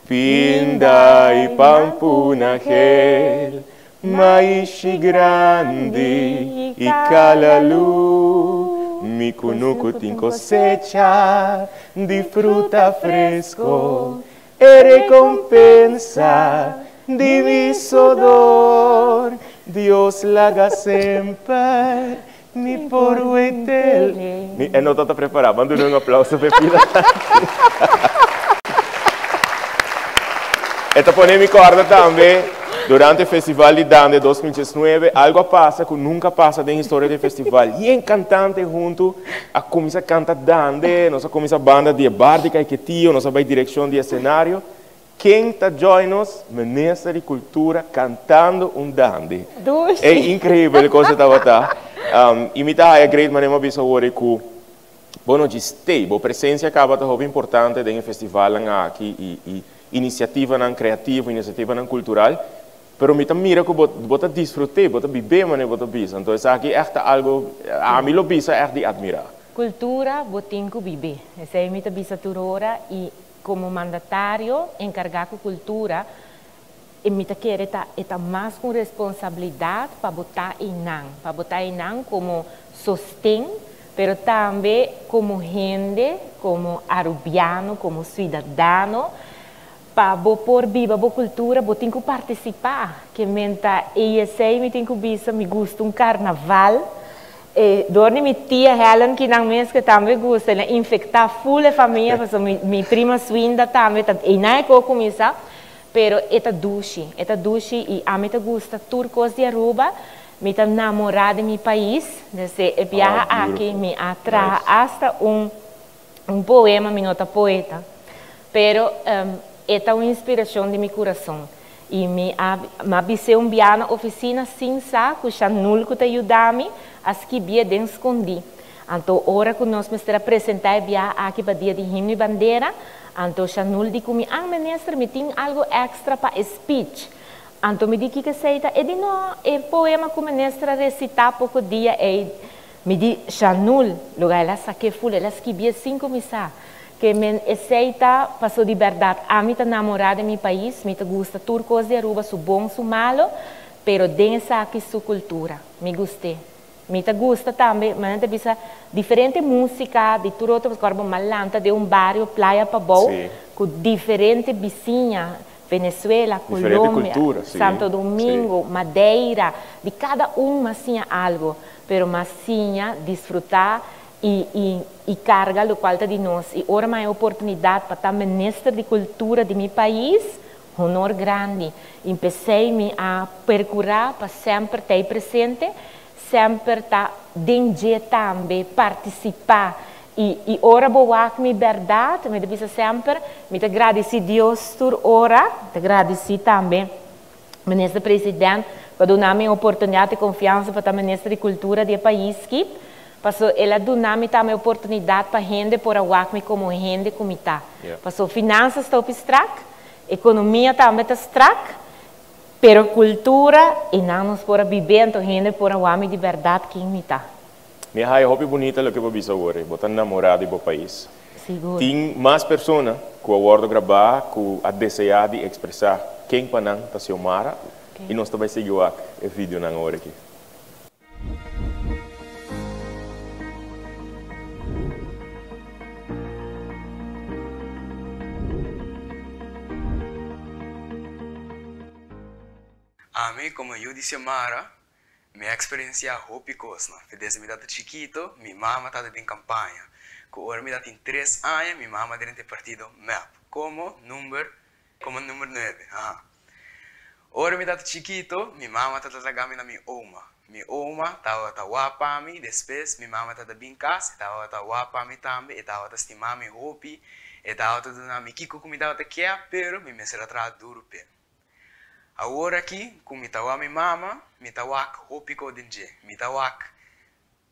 Pinda i pampuna gel, maishi grandi i kalalu. Mi kunuku tin kosecha di fruta fresko, e rekompensa di mi sodor. Dios laga semper mi por wetel. Mi e no ta ta prepará. Ban duna un aplauso p'e pida aki. E ta pone mi kòrda tambe durante e festival di Dande 2019 algu a pasa ku nunka a pasa den historia di e festival. Yen kantante huntu a kuminsá kanta Dande, nos a kuminsá banda di e bar di Kaiketio, nos a bai direkshon di esenario. Ken ta join nos? Minister di Cultura cantando un dande. Dushi. Ey increibel cos e tabata. Y mi ta haya great manera mi a bisa awor ey cu bo no djis stay. Bo presencia caba ta hopi importante den e festivalnan aki y y iniciativanan creativo, iniciativanan cultural. Pero mi ta mira cu bo bo ta disfrut'e, bo ta bib'e manera bo ta bisa. Entonces esaki echt ta algo, ami lo bisa echt di admira. Cultura bo tin cu bib'e. Esey mi ta bisa tur ora y Komo mandatario enkargá ku kultura, e mi ta kere ta e ta mas ku un responsabilidat pa bo ta einan, pa bo ta einan komo sosten, pero tambe komo hende, komo arubiano, komo suidadano, pa bo por biba bo kultura bo tin ku partisipá. Ke men ta ei esei mi tin ku bisa mi gusta un karnaval. E dor di mi tia Helen ki nan mes ke tambe gusta, el a infecta full e famia pasobra mi mi prima Swinda tambe ta einan e ko cuminsa, pero e ta dushi, e ta dushi y ami ta gusta tur cos di Aruba, mi ta namora di mi pais, desde e biaha aki mi a traha hasta un un poema, mi no ta poeta, pero e ta un inspiracion di mi curason. I mi a m'a bis'é un bia na ofisina sin sa ku Shanul ku ta yuda mi a skibié den skondí. Anto ora ku nos mester a presentá e bia aki pa dia di himno i bandera, anto Shanul di ku mi, Ah, minister, mi tin algu èkstra pa e speech. Anto mi di, Kiko esei ta? E di, No, e poema ku minister a resitá poko dia ei. Mi di, Shanul, lugar el a sak'é ful, el a skibié sin ku mi sa. Ke men esei ta paso di bèrdat. Ami ta namorá den mi pais, mi ta gusta tur kos di Aruba, su bon, su malo, pero den esaki su kultura. Mi gust'é. Mi ta gusta tambe, manera ta bisa, diferente músika di tur otro, pasobra bo malanta den un bario Playa Pabou ku diferente bisiña, Venezuela, Diferente Colombia, cultura, sí, Santo sí. Domingo, Madeira, di cada un m'a siña algo, pero m'a siña disfruta y y y carga locual ta di nos y ora m'a e oportunidad pa ta minister di cultura di mi pais, honor grandi y p'esey mi a percura pa semper t'ey presente, semper ta den dje tambe, participa Y y ora bo wak mi berdad, mi ta bisa semper, mi ta gradici Dios tur ora, mi ta gradici tambe Minister President cu a duna mi e oportunidad y confiansa pa ta Minister di Cultura di e pais ki, paso el a duna mi tambe e oportunidad pa hende por a wak mi como hende cu mi ta. Paso finanzas ta hopi strak, economia tambe ta strak, pero cultura y nan nos por a bibe anto hende por a wak mi di berdad ken mi ta. Mi a haya hopi bunita loke bo bisa awor, bo ta namorá di bo pais. Sigur. Tin mas persona ku a wòrdu grabá ku a deseá di ekspresá ken pa nan ta Xiomara i nos ta bai sigui wak e videonan awor aki. Ami komo yu di Xiomara Mi a experiencia hopi cosnan. Desde mi tata chikito, mi mama tata den campaña. Cu ora mi tatin tres aña, mi mama drenta e partido mep, como number, como number nuebe, aha. Ora mi tata chikito, mi mama tata laga mi na mi oma. Mi oma tabata wak pa mi, despues mi mama tata bin cas, e tabata wak pa mi tambe, e tabata stima mi hopi, e tabata duna mi kico cu mi tabata kier, pero mi mester a traha duro p'e. Awor aki ku mi ta wak mi mama, mi ta wak hopi ko den dje. Mi ta wak,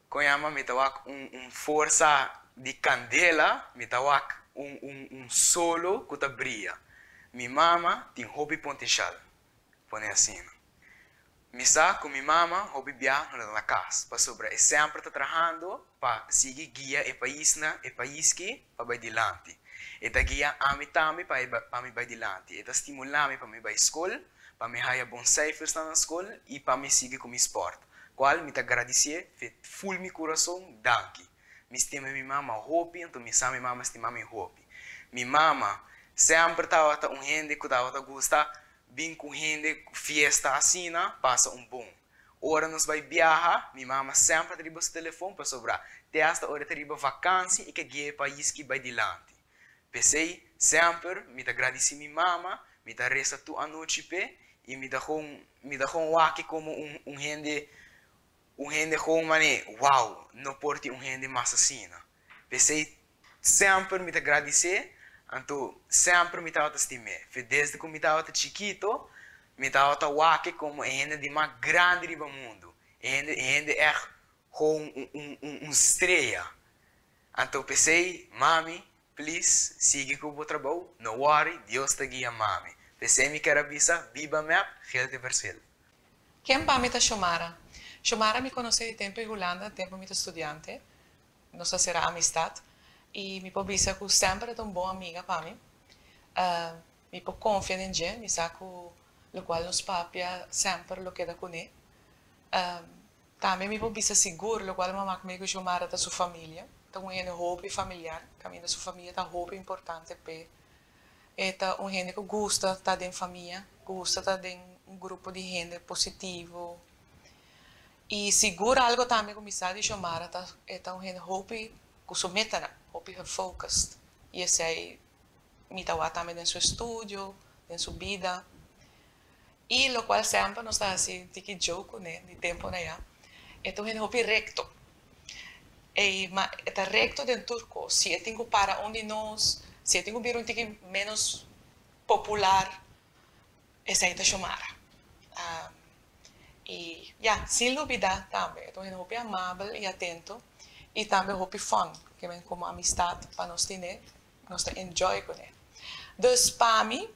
kon yama, mi ta wak un un forsa di kandela, mi ta wak un un un solo ku ta bria. Mi mama tin hopi pontenshal, pone asina. Mi sa ku mi mama hopi bia no ta na kas, pasobra e semper ta trahando pa sigui guia e paisnan, e pais ki pa bai dilanti. E ta guia ami tambe pa e pa mi bai dilanti. E ta stimulá mi pa mi bai skol, pa mi haya bon seifersnan na skol i pa mi sigui ku mi spòrt, kual mi ta gradisié fe ful mi kurason, danki. Mi stima mi mama hopi, anto mi sa mi mama stima mi hopi. Mi mama semper tabata un hende ku tabata gusta Bin ku hende ku fiesta asina pasa un bon. Ora nos bai biaha, mi mama semper ta riba su telefon pasobra te hasta ora e ta riba vakansi e ke guia e pais ki bai dilanti. P'esei semper mi ta gradisí mi mama, mi ta resa tur anochi p'e i mi ta gon mi ta gon wak e komo un un hende un hende gon man'e wow no por tin un hende mas asina. P'esei semper mi ta gradis'é, anto semper mi tabata stim'é. Fe desde ku mi tabata chikito, mi tabata wak-e komo e hende di mas grandi riba mundu, e hende e hende ègt gewoon un un un un strea. Anto p'esei, mami, please, sigui ku bo trabou, no worry, Dios ta guia mami. P'esei mi ker a bisa, biba mep, gel te verschil. Ken pa mi ta Xiomara? Xiomara mi konosé di tempu e Hulanda, tempu mi ta studiante. Nos a sera amistad y mi por bisa cu semper e ta un bon amiga pa mi. Mi por confia den dje, mi sa cu locual nos papia semper lo keda cune. Tambe mi por bisa sigur locual mama cu mi cu Xiomara ta su familia. Ta un hende hopi familiar, caminda su familia ta hopi importante p'e. E ta un hende cu gusta ta den famia, gusta ta den un grupo di hende positivo. I sigur algo tambe ku mi sa di Xiomara ta e ta un hende hopi ku su metanan, hopi gefocused i esei mi ta wak tambe den su estudio, den su bida i lokual semper nos ta hasi tiki joke kuné di tempu na ya, e ta un hende hopi rekto ei ma e ta rekto den tur kos, si e tin ku para un di nos, si e tin ku bira un tiki menos popular. Esey ta Xiomara. Y ya, sin lubida tambe, e ta un hende hopi amabel y atento y tambe hopi fun, ke men como amistad pa nos tine, nos ta enjoy cune. Dus pa mi,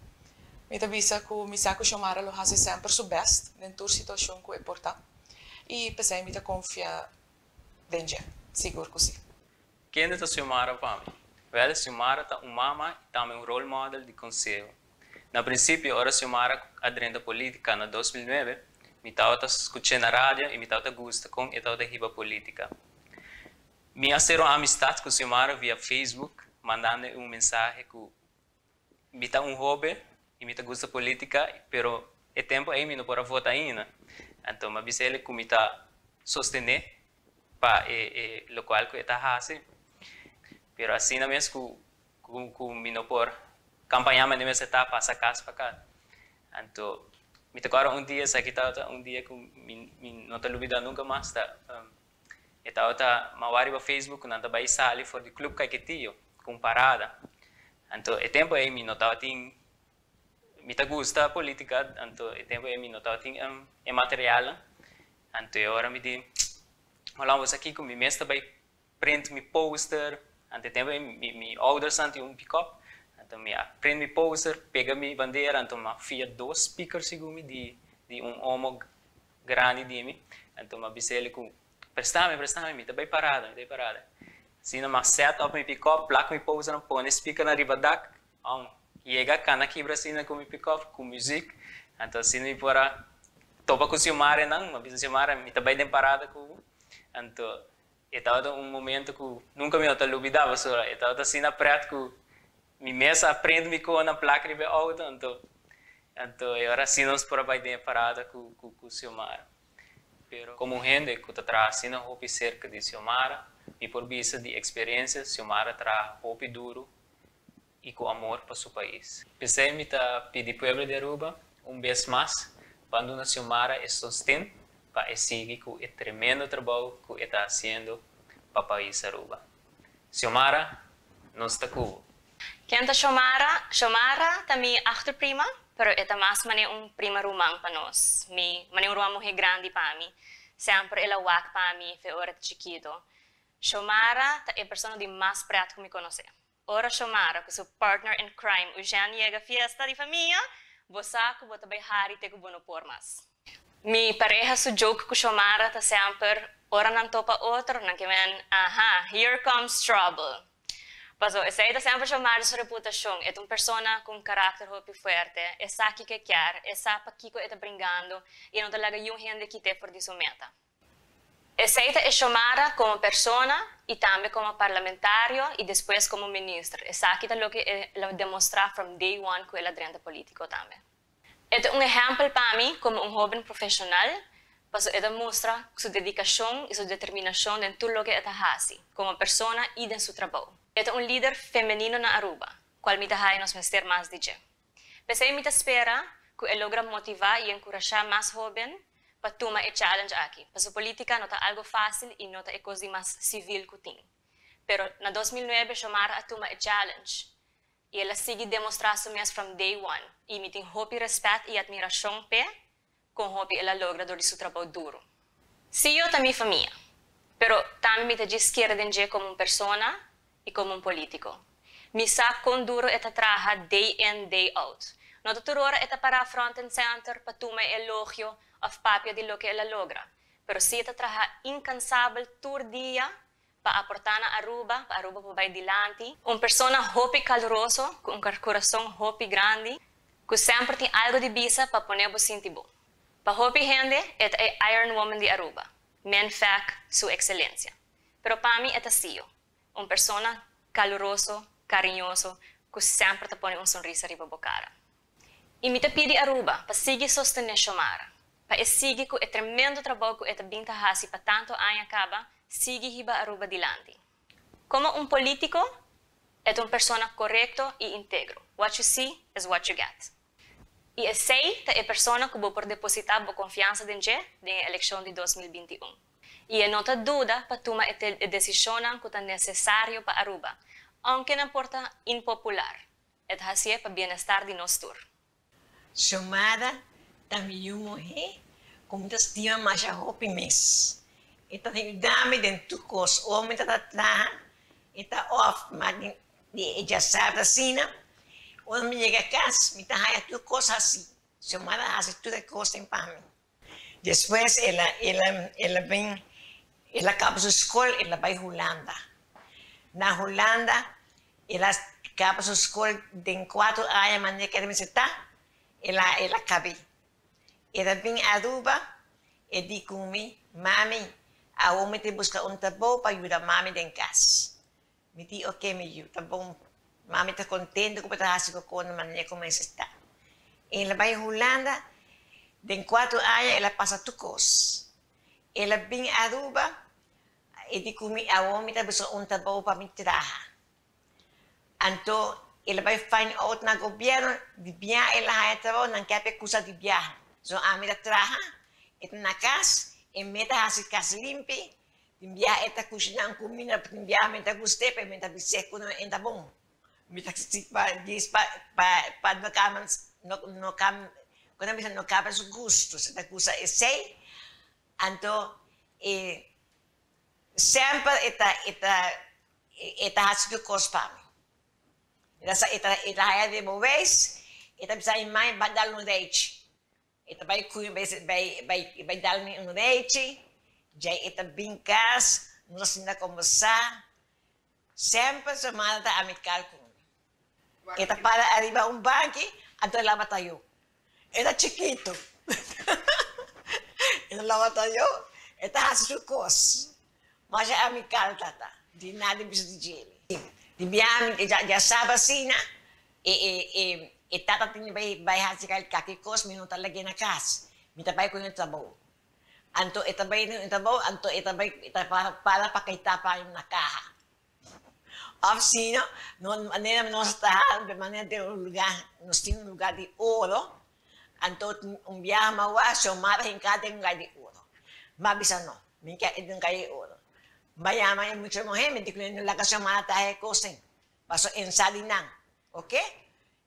mi ta bisa cu mi sa cu Xiomara lo haci semper su best den tur situacion cu e por ta y p'esey mi ta confia den dje, sigur cu si. Kende ta Xiomara pa mi? Wel, Xiomara ta un mama y tambe un role model di conseho. Na principio, ora Xiomara a drenta politica na 2009, mi tawata scuch'e na radio y mi tawata gusta con e tawata hiba politica. Mi a cera un amistad cu Xiomara via Facebook, mandando un mensahe cu mi ta un hobe y mi ta gusta politica, pero e tempo ey mi no por a vota ainda. Anto mi a bisa el cu mi ta sostene pa e e locual cu e ta haci, pero asina mes cu cu mi no por campaña manera mi mester ta pasa cas pa cas. Anto mi ta corda un dia, esaki tabata un dia cu mi mi no ta lubida nunca mas, ta e tabata mawa riba Facebook cu nan ta bay sali for di Club Caiquetio cu un parada. Anto e tempo ey mi no tabatin, mi ta gusta politica, anto e tempo ey mi no tabatin e materialnan. Anto e ora mi di, hola bo sa kico mi mes ta bay print mi poster, anto e tempo ey mi mi oudersnan tin un pick-up, anto mi a print mi poster, pega mi bandera, anto mi a fia dos speaker segun mi di di un omo grandi di mi, anto mi a bisa el cu prestami, prestami, mi ta bay parada, mi ta bay parada. Asina mi a set up mi pick-up, plak mi posternan, pone speakernan riba dak, Aun yega cana kibra asina cu mi pick-up cu muziek, anto asina mi por a topa cu Xiomara nan, mi a bisa Xiomara mi ta bay den parada cu bo, anto e tabata un momento cu nunca mi no ta lubida pasobra e tabata asina pret cu mi mes a prende mi con a plak riba e auto, anto anto e ora asina nos por a bay den e parada cu cu Xiomara. Pero como un hende cu ta traha asina hopi cerca di Xiomara, mi por bisa di experiencia Xiomara traha hopi duro y cu amor pa su pais. P'esey mi ta pidi pueblo di Aruba un bes mas pa duna Xiomara e sosten pa e sigui cu e tremendo trabou cu e ta haciendo pa pais Aruba. Xiomara, nos ta cu bo! Ken ta Xiomara? Xiomara ta mi achterprima, pero e ta mas mane un prima ruman pa nos. Mi mane un ruman muhe grandi pa mi. Semper el a wak pa mi fe ora ta chikito. Xiomara ta e persona di mas pret cu mi conoce. Ora Xiomara cu su partner in crime Eugène yega fiesta di famia, bo sa cu bo ta bay hari te cu bo no por mas. Mi pareha su joke cu Xiomara ta semper ora nan topa otro, nan ke men, aha, here comes trouble. Paso esey ta semper Xiomara su reputacion, e ta un persona cu un caracter hopi fuerte, e sa kico e kier, e sa pakico e ta bringando y e no ta laga yun hende kite for di su meta. Esey ta e Xiomara como persona y tambe como parlamentario y despues como minister. Esaki ta loke e la demostra from day one cu el a drenta politico tambe. E ta un ehempel pa mi como un hoben profesional paso e ta mustra su dedicacion y su determinacion den tur loke e ta haci como persona y den su trabou. E ta un lider femenino na Aruba, cual mi ta haya nos mester mas di dje. P'esei mi ta spera ku e logra motivá i enkurashá mas hóben pa tuma e challenge aki, pasobra polítika no ta algu fásil i no ta e kos di mas sivil ku tin. Pero na 2009 Xiomara a tuma e challenge i el a sigui demostrá su mes from day one i mi tin hopi rèspèt i atmirashon p'e kon hopi el a logra dor di su trabou duru. Sio ta mi famia, pero tambe mi ta djis kere den dje komo un persona i komo un polítiko. Mi sa kon duru e ta traha day in day out. No ta tur ora e ta pará front and center pa tuma e elogio òf papia di loke el a logra, pero si e ta traha inkansabel tur dia pa aportá na Aruba, pa Aruba por bai dilanti. Un persona hopi kaluroso, ku un kurason hopi grandi, ku semper tin algu di bisa pa pone bo sinti bon. Pa hopi hende e ta e Iron Woman di Aruba, men fek su ekselensia. Pero pa mi e ta Sio, un persona kaluroso, kariñoso, ku semper ta pone un sonrisa riba bo kara. I mi ta pidi Aruba pa sigui sostené Xiomara, pa e sigui ku e tremendo trabou ku e ta bin ta hasi pa tantu aña kaba, sigui hiba Aruba dilanti. Komo un polítiko, e ta un persona korekto i integro. What you see is what you get. I esei ta e persona ku bo por depositá bo konfiansa den dje den e elekshon di 2021. I e no ta duda pa tuma e desishonnan ku ta nesesario pa Aruba, ounke nan por ta inpopular. E ta hasié pa bienestar di nos tur. Xiomara ta mi yu muhé ku mi ta stima masha hopi mes. E ta yuda mi den tur kos. Ora mi ta ta traha, e ta òf ma di e djasabra asina. Ora mi yega kas, mi ta haña tur kos hasí. Xiomara a hasi tur e kosnan pa mi. Despues el a el a el a bin el a kaba su skol el a bai Hulanda. Na Hulanda el a kaba su skol den kuatro aña manera ku el a mester ta el a el a kab'é. El a bin Aruba e di ku mi, Mami, awor mi ta buska un trabou pa yuda mami den kas. Mi di, Oke mi yu, ta bon. Mami ta kontento ku bo ta hasi koko na manera ku mester ta. El a bai Hulanda, den kuatro aña el a pasa tur kos. El a bin Aruba, e di ku mi, awor mi ta buska un trabou pa mi traha. Anto el a bai find out na gobièrnu, di biaha el a haña trabou, nan ke a p'e kusa di biaha. So ami ta traha, e ta na kas, e me ta hasi kas limpi, Tin bia e ta kushiná un kuminda, tin bia mi ta gust'é, pero mi ta bis'é ku no e ta bon. Mi ta si pa djis pa pa pa no kaba no no kab ku nan bisa no kaba su gusto. Si ta gusta esei, anto e semper e ta e ta e ta hasi tur kos pa mi. E ta sa e ta e ta haya riba weis, e ta bisa mi mai ba dal un reichi. E ta bai cu bai bai bai dal mi un rechi, djei e ta bin cas, nos a sinta combersa. Semper su mama ta amical cu mi. E ta para ariba un banki, anto e laba tayo. E ta chikito. E ta laba tayo, e ta haci su cos. Masha amical ta ta, di nada bisa di djele. Di biaha mi dja saba asina, E e e e tata tin di bai bai hasi kal kaki kos mi no ta lag'é na kas mi ta bai ku e trabou anto e ta bai na e trabou anto e ta bai e ta para para pa kaitá pa na kaha òf sino no manera nos ta traha manera den un lugá nos tin un lugá di oro anto un biaha mi a wak Xiomara hinká den un lugá di oro mi a bisa no mi ke den un lugá di oro mi a yama e mucha muhé mi di ku no laga Xiomara traha e kos ei. Paso en sa di nan, ok?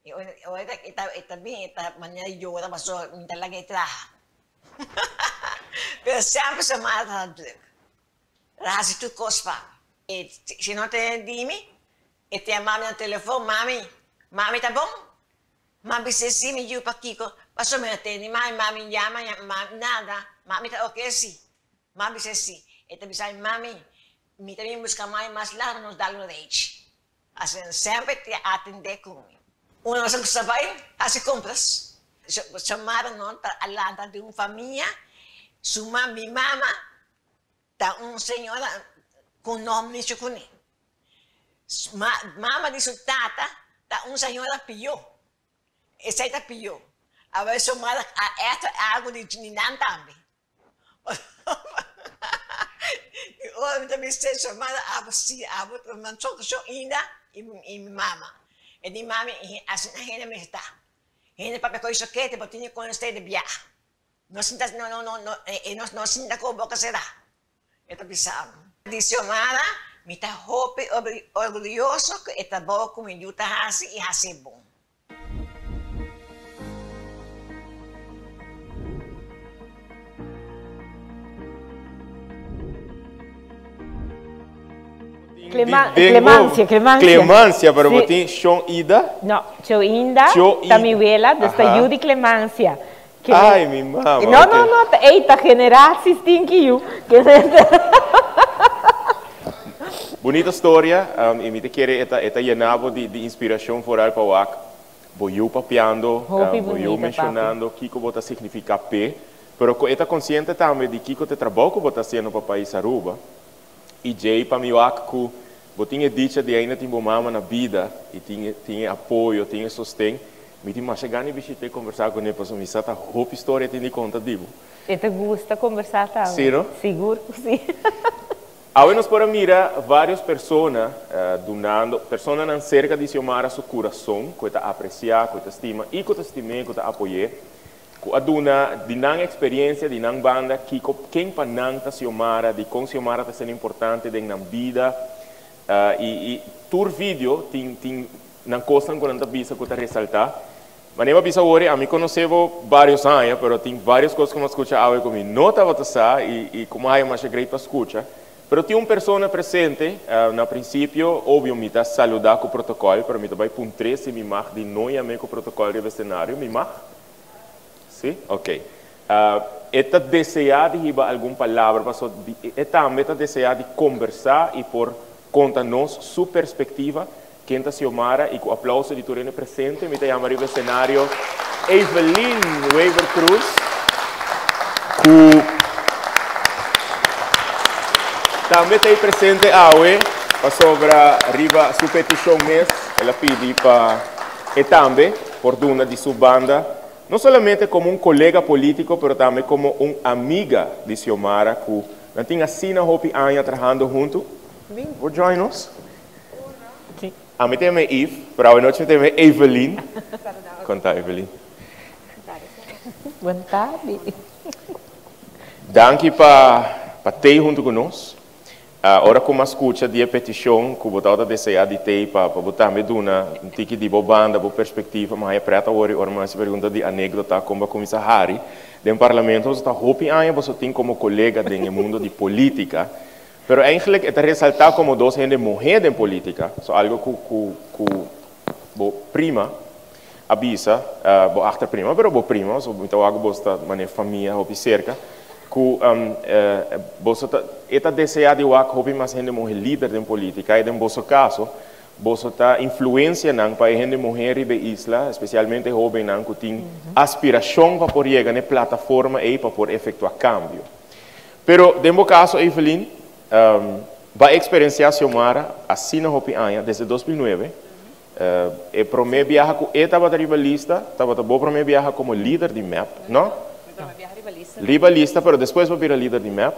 E ora e ta e ta bin e ta manera yora paso mi ta laga e traha. Pero semper su mama ta druk. El a hasi tur kos pa mi. E si no tene di mi, e ta yama mi na telefon, Mami, mami ta bon? M'a bis'é si, mi yu, pakiko? Paso mi no tene di mami, mami yama, mami nada, mami ta ok si. M'a bis'é si. E ta bisa mi, Mami, Mi ta bin buska mai mas largo nos dal un rechi. Asina semper e ta atendé ku mi. Unda nos a gusta bai hasi kompras. Xiomara no ta a lanta den un famia, su ma mi mama ta un señora ku no mishi kuné. Mama di su tata ta un señora pió. Esei ta pió. Awor Xiomara a èkta algu di nan tambe. I ora mi ta bisa esei, mara abo si abo ta man so so inda i mi mama. E di mami asina hende mester ta. Hende papia ku sokete bo tin di konosé di biaha. No sinta no no no no e no sinta ku boka será. E ta bisa mi. Di Xiomara, mi ta hopi orguyoso ku e trabou ku mi yu ta hasi i hasi bon. Clema, Clemancia, Clemancia. Clemancia, pero bo tin Shon Ida? No, Cho Inda ta mi wela, dus ta yu di Clemancia. Ai, mi mama. No, no, no, ey, ta generaties tin ki yu. Bunita storia, y mi ta kere e ta e ta yena bo di di inspiracion vooral pa wak bo yu papiando, Hopi bo yu bunita, papi. mencionando kico bo ta significa p'e, pero cu e ta consciente tambe di kico ta e trabou cu bo ta haciendo pa pais Aruba. Y djey pa mi wak cu bo tin e dicha di ainda tin bo mama na bida y tin tin e apoyo, tin e sosten, mi tin masha gana di bishita y conversa cune pasobra mi sa ta hopi storia tin di conta di bo. E ta gusta conversa tambe. Si no? Sigur cu si. Awe nos por a mira varios persona dunando, personanan cerca di Xiomara su curason cu e ta aprecia, cu e ta stima y cu ta stim'é, cu ta apoy'é. Ku a duna di nan eksperiencia, di nan banda, kiko, ken pa nan ta Xiomara, dikon Xiomara ta sendo importante den nan bida. I i tur video tin tin nan kosnan ku nan ta bisa ku ta resaltá. Manera mi a bisa awor, ami konosé bo vários aña, pero tin vários kos ku mi a skucha awe ku mi no tabata sa i i ku mi a haña masha great pa skucha. Pero tin un persona presente, na prinsipio, obvio mi ta saludá ku protokòl, pero mi ta bai puntr'é si mi mag di no yam'é ku protokòl riba e senario. Mi mag? Sí? Ok. E ta deseá di hiba algun palabra paso e tambe ta deseá di kombersá i por konta nos su perspektiva. Ken ta Xiomara? I ku aplauso di tur hende presente mi ta yama riba e senario Evelyn Wever Croes ku tambe ta ei presente awe pasobra riba su petishon mes el a pidi pa e tambe por duna di su banda no solamente komo un kolega polítiko pero tambe komo un amiga di Xiomara ku nan tin asina hopi aña trahando huntu. Bin, bo join nos. Ami ta yama Eve, pero awe nochi mi ta yama Evelyn. Kon ta Evelyn? Bon tardi. Danki pa pa tei huntu ku nos. Ora ku mi a skucha di e petishon ku bo tabata deseá di tei pa pa bo tambe duna un tiki di bo banda, bo perspektiva, mi haña prèt awor i ora mi a hasi pregunta di anékdota kon bo a kuminsá hari den parlamento. Boso ta hopi aña boso tin komo kolega den e mundo di polítika. Pero eigenlijk e ta resaltá komo dos hende muhé den polítika, so algo ku ku ku bo prima a bisa, bo achterprima, pero bo prima, so mi ta wak ku boso ta manera famia hopi serka, ku boso ta e ta deseá di wak hopi mas hende muhé lider den polítika i den boso kaso boso ta influensia nan pa e hende muhé riba e isla, espesialmente e hóbennan ku tin aspirashon pa por yega na e plataforma ei pa por efektuá kambio. Pero den bo kaso Evelyn, bo a eksperensiá Xiomara asina hopi aña, desde 2009. E promé biaha ku e tabata riba lista, tabata bo promé biaha komo lider di mep, no? Mi promé biaha riba lista. Riba lista, pero despues bo bira lider di mep.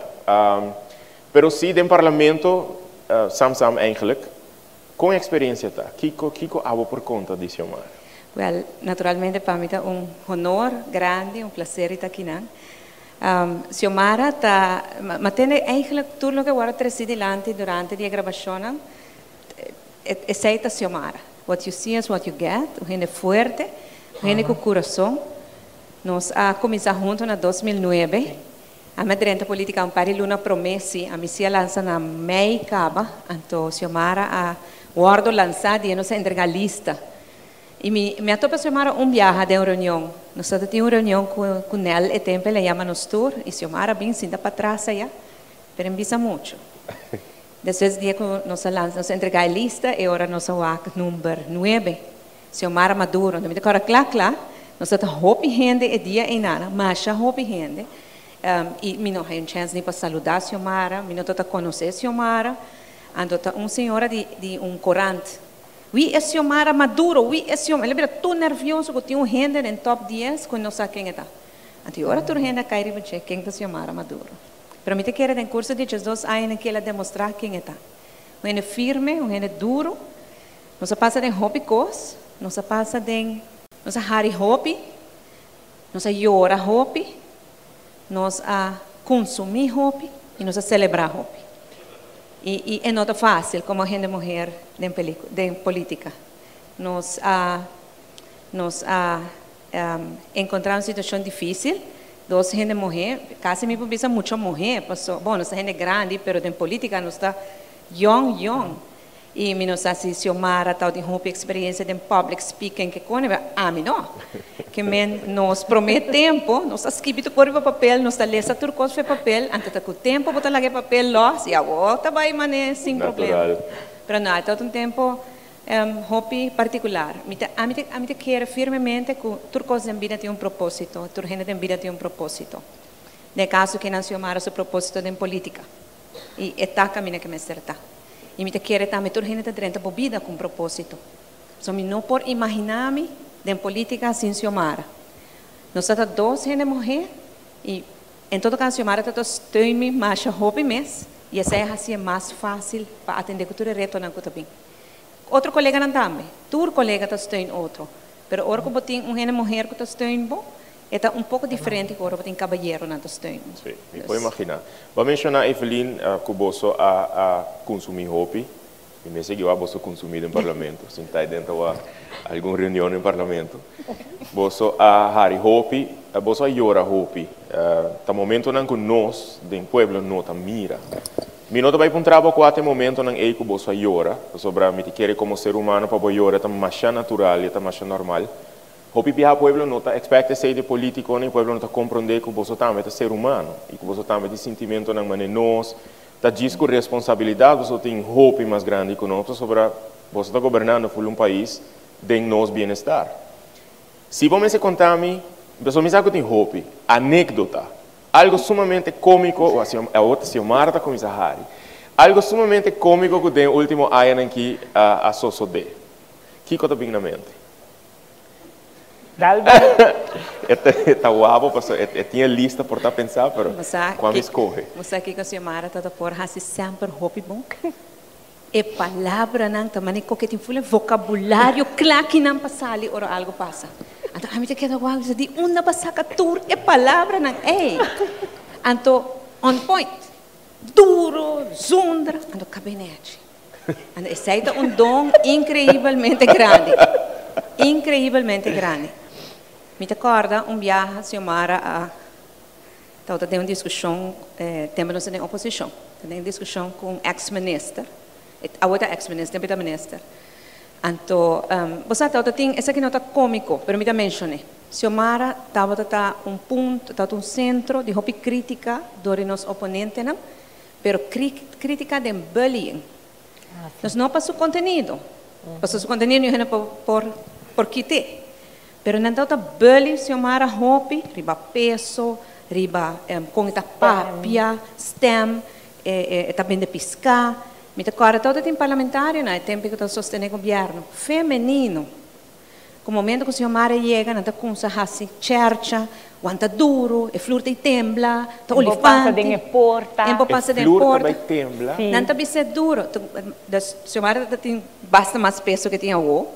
Pero sí den parlamento, sam sam eigenlijk. Kon e eksperensia ta? Kiko kiko abo por konta di Xiomara? Wèl, naturalmente pa mi ta un honor grandi, un plaser di ta akinan. Xiomara ta ma tende eigenlijk tur loke wòrdu tresi dilanti durante di e grabashonnan, esei ta Xiomara. What you see is what you get, un hende fuerte, un hende ku kurason. Nos a kuminsá huntu na 2009. Ami a drenta politika un par di luna promé, sí, ami sí a lansa na mei kaba, anto Xiomara a wòrdu lansá dia nos a entregá lista. I mi mi a topa Xiomara un biaha den un reunion. Nos tabata tin un reunion ku ku Nel e tempu el a yama nos tur i Xiomara bin sinta patras aya, pero e bisa muchu. Despues dia ku nos a lansa nos a entregá e lista e ora nos a wak number nuebe, Xiomara Maduro. Mi ta kòrda kla kla, nos tabata hopi hende e dia einan, masha hopi hende. I mi no haña un chèns ni pa saludá Xiomara, mi no tabata konosé Xiomara. Anto ta un señora di di un korant. Wi e Xiomara Maduro, wi e Xiomara. El a bira tur nervioso ku tin un hende den top dies ku e no sa ken e ta. Anto i ora tur hende a kai riba dje, ken ta Xiomara Maduro? Pero mi ta kere den kurso di diesdos añanan ke el a demostrá ken e ta. Un hende firme, un hende duru. Nos a pasa den hopi kos, nos a pasa den, nos a hari hopi, nos a yora hopi, nos a kunsumí hopi i nos a selebrá hopi. I i e no ta fásil komo hende muher den peliku den polítika. Nos a nos a enkontrá un situashon difísil, dos hende muhé, kasi mi por bisa mucha muhé, paso bon nos ta hende grandi pero den polítika nos ta yòn yòn. I mi no sa si Xiomara tau tin hopi experiencia den public speaking ke kone, pero ami no. Ke men nos prome tempo, nos ta skibi tur kos riba papel, nos ta lesa tur kos for e papel, anto ta ku tempo bo ta laga e papel los i awor ta bai mane sin problema. Natural. Pero no, e tabata un tempo hopi particular. Mi ta, ami ta, ami ta kere firmemente ku tur kos den bida tin un proposito, tur hende den bida tin un proposito. Den e kaso ke nan Xiomara su proposito den politica. I e ta kaminda ke mester ta. I mi ta kere tambe tur hende ta drenta bo bida ku un propósito. So mi no por imaginá mi den polítika sin Xiomara. Nos ta ta dos hende muhé i en todo kaso Xiomara ta ta steun mi masha hopi mes i esei a hasié mas fásil pa atendé ku tur e retonan ku ta bin. Otro koleganan tambe. Tur kolega ta steun otro. Pero ora ku bo tin un hende muher ku ta steun bo, e ta un poko diferente ku ora bo tin kabayeronan ta steun bo. Sí, mi por imaginá. Bo a menshoná, Evelyn, ku boso a a kunsumí hopi. Mi mester ku boso konsumí den parlamento, sinta den algun reunion den parlamento. Boso a hari hopi, boso a yora hopi. Ta momentonan ku nos, den pueblo, no ta mira. Mi no ta bai puntra bo kua momentonan ei ku boso a yora, pasobra mi ta kere komo ser humano pa bo yora ta mas natural, ta mas normal. Hopi biaha pueblo no ta expect esei di polítiko, ni pueblo no ta komprondé ku boso tambe ta ser humano i ku boso tambe tin sentimentonan manera nos, ta djis ku responsabilidat boso tin hopi mas grandi ku nos, pasobra boso ta gobernando full un pais den nos bienestar. Si bo mester konta mi, boso mi sa ku tin hopi anékdota, algu sumamente kómiko, asina, e otro Xiomara ta kuminsá hari. Algu sumamente kómiko ku den último añanan aki a sosodé. Kiko ta bin na mente? Dal. Ta wapo, paso e tin lista por ta pensa, pero kua mi skohe? Bo sa ku Xiomara ta por hasi semper hopi bon. E palabranan tambe ku tin full vokabulario kla ku nan pa sali ora algu pasa. Anto ami ta keda wak di unda bo a saka tur e palabranan ei. Anto on point. Duro, zundra, anto gabinete. Anto esei ta un don inkreibelmente grandi. Inkreibelmente grandi. Mi ta kòrda un biaha Xiomara a tabata den un diskushon, tempu nos den oposishon. Den un diskushon ku un ex-minister. Awor ta ex-minister, tempu ta minister. Anto, bo tabata tin, esaki no ta kómiko, pero mi ta menshoná. Xiomara tabata ta un punto, tabata un sentro di hopi krítika dor di nos oponentenan, pero krítika di bullying. Nos no pa su kontenido. Pa su kontenido no por kita. Pero nan tabata bully Xiomara hopi, riba peso, riba kon ta papia, stem, ta bende piská. Mi ta kòrda tabata tin parlamentario na tempu ku ta sostené gobièrnu, femenino. Ku momento ku Xiomara yega, nan ta kuminsá hasi chercha, wanta duro, e flur ta tembla, ta E bo pasa olifante. Den e porta. E bo pasa den Flur porta. tambe tembla. Nan ta bisa duro. Dus Xiomara tin basta mas peso ku tin awo.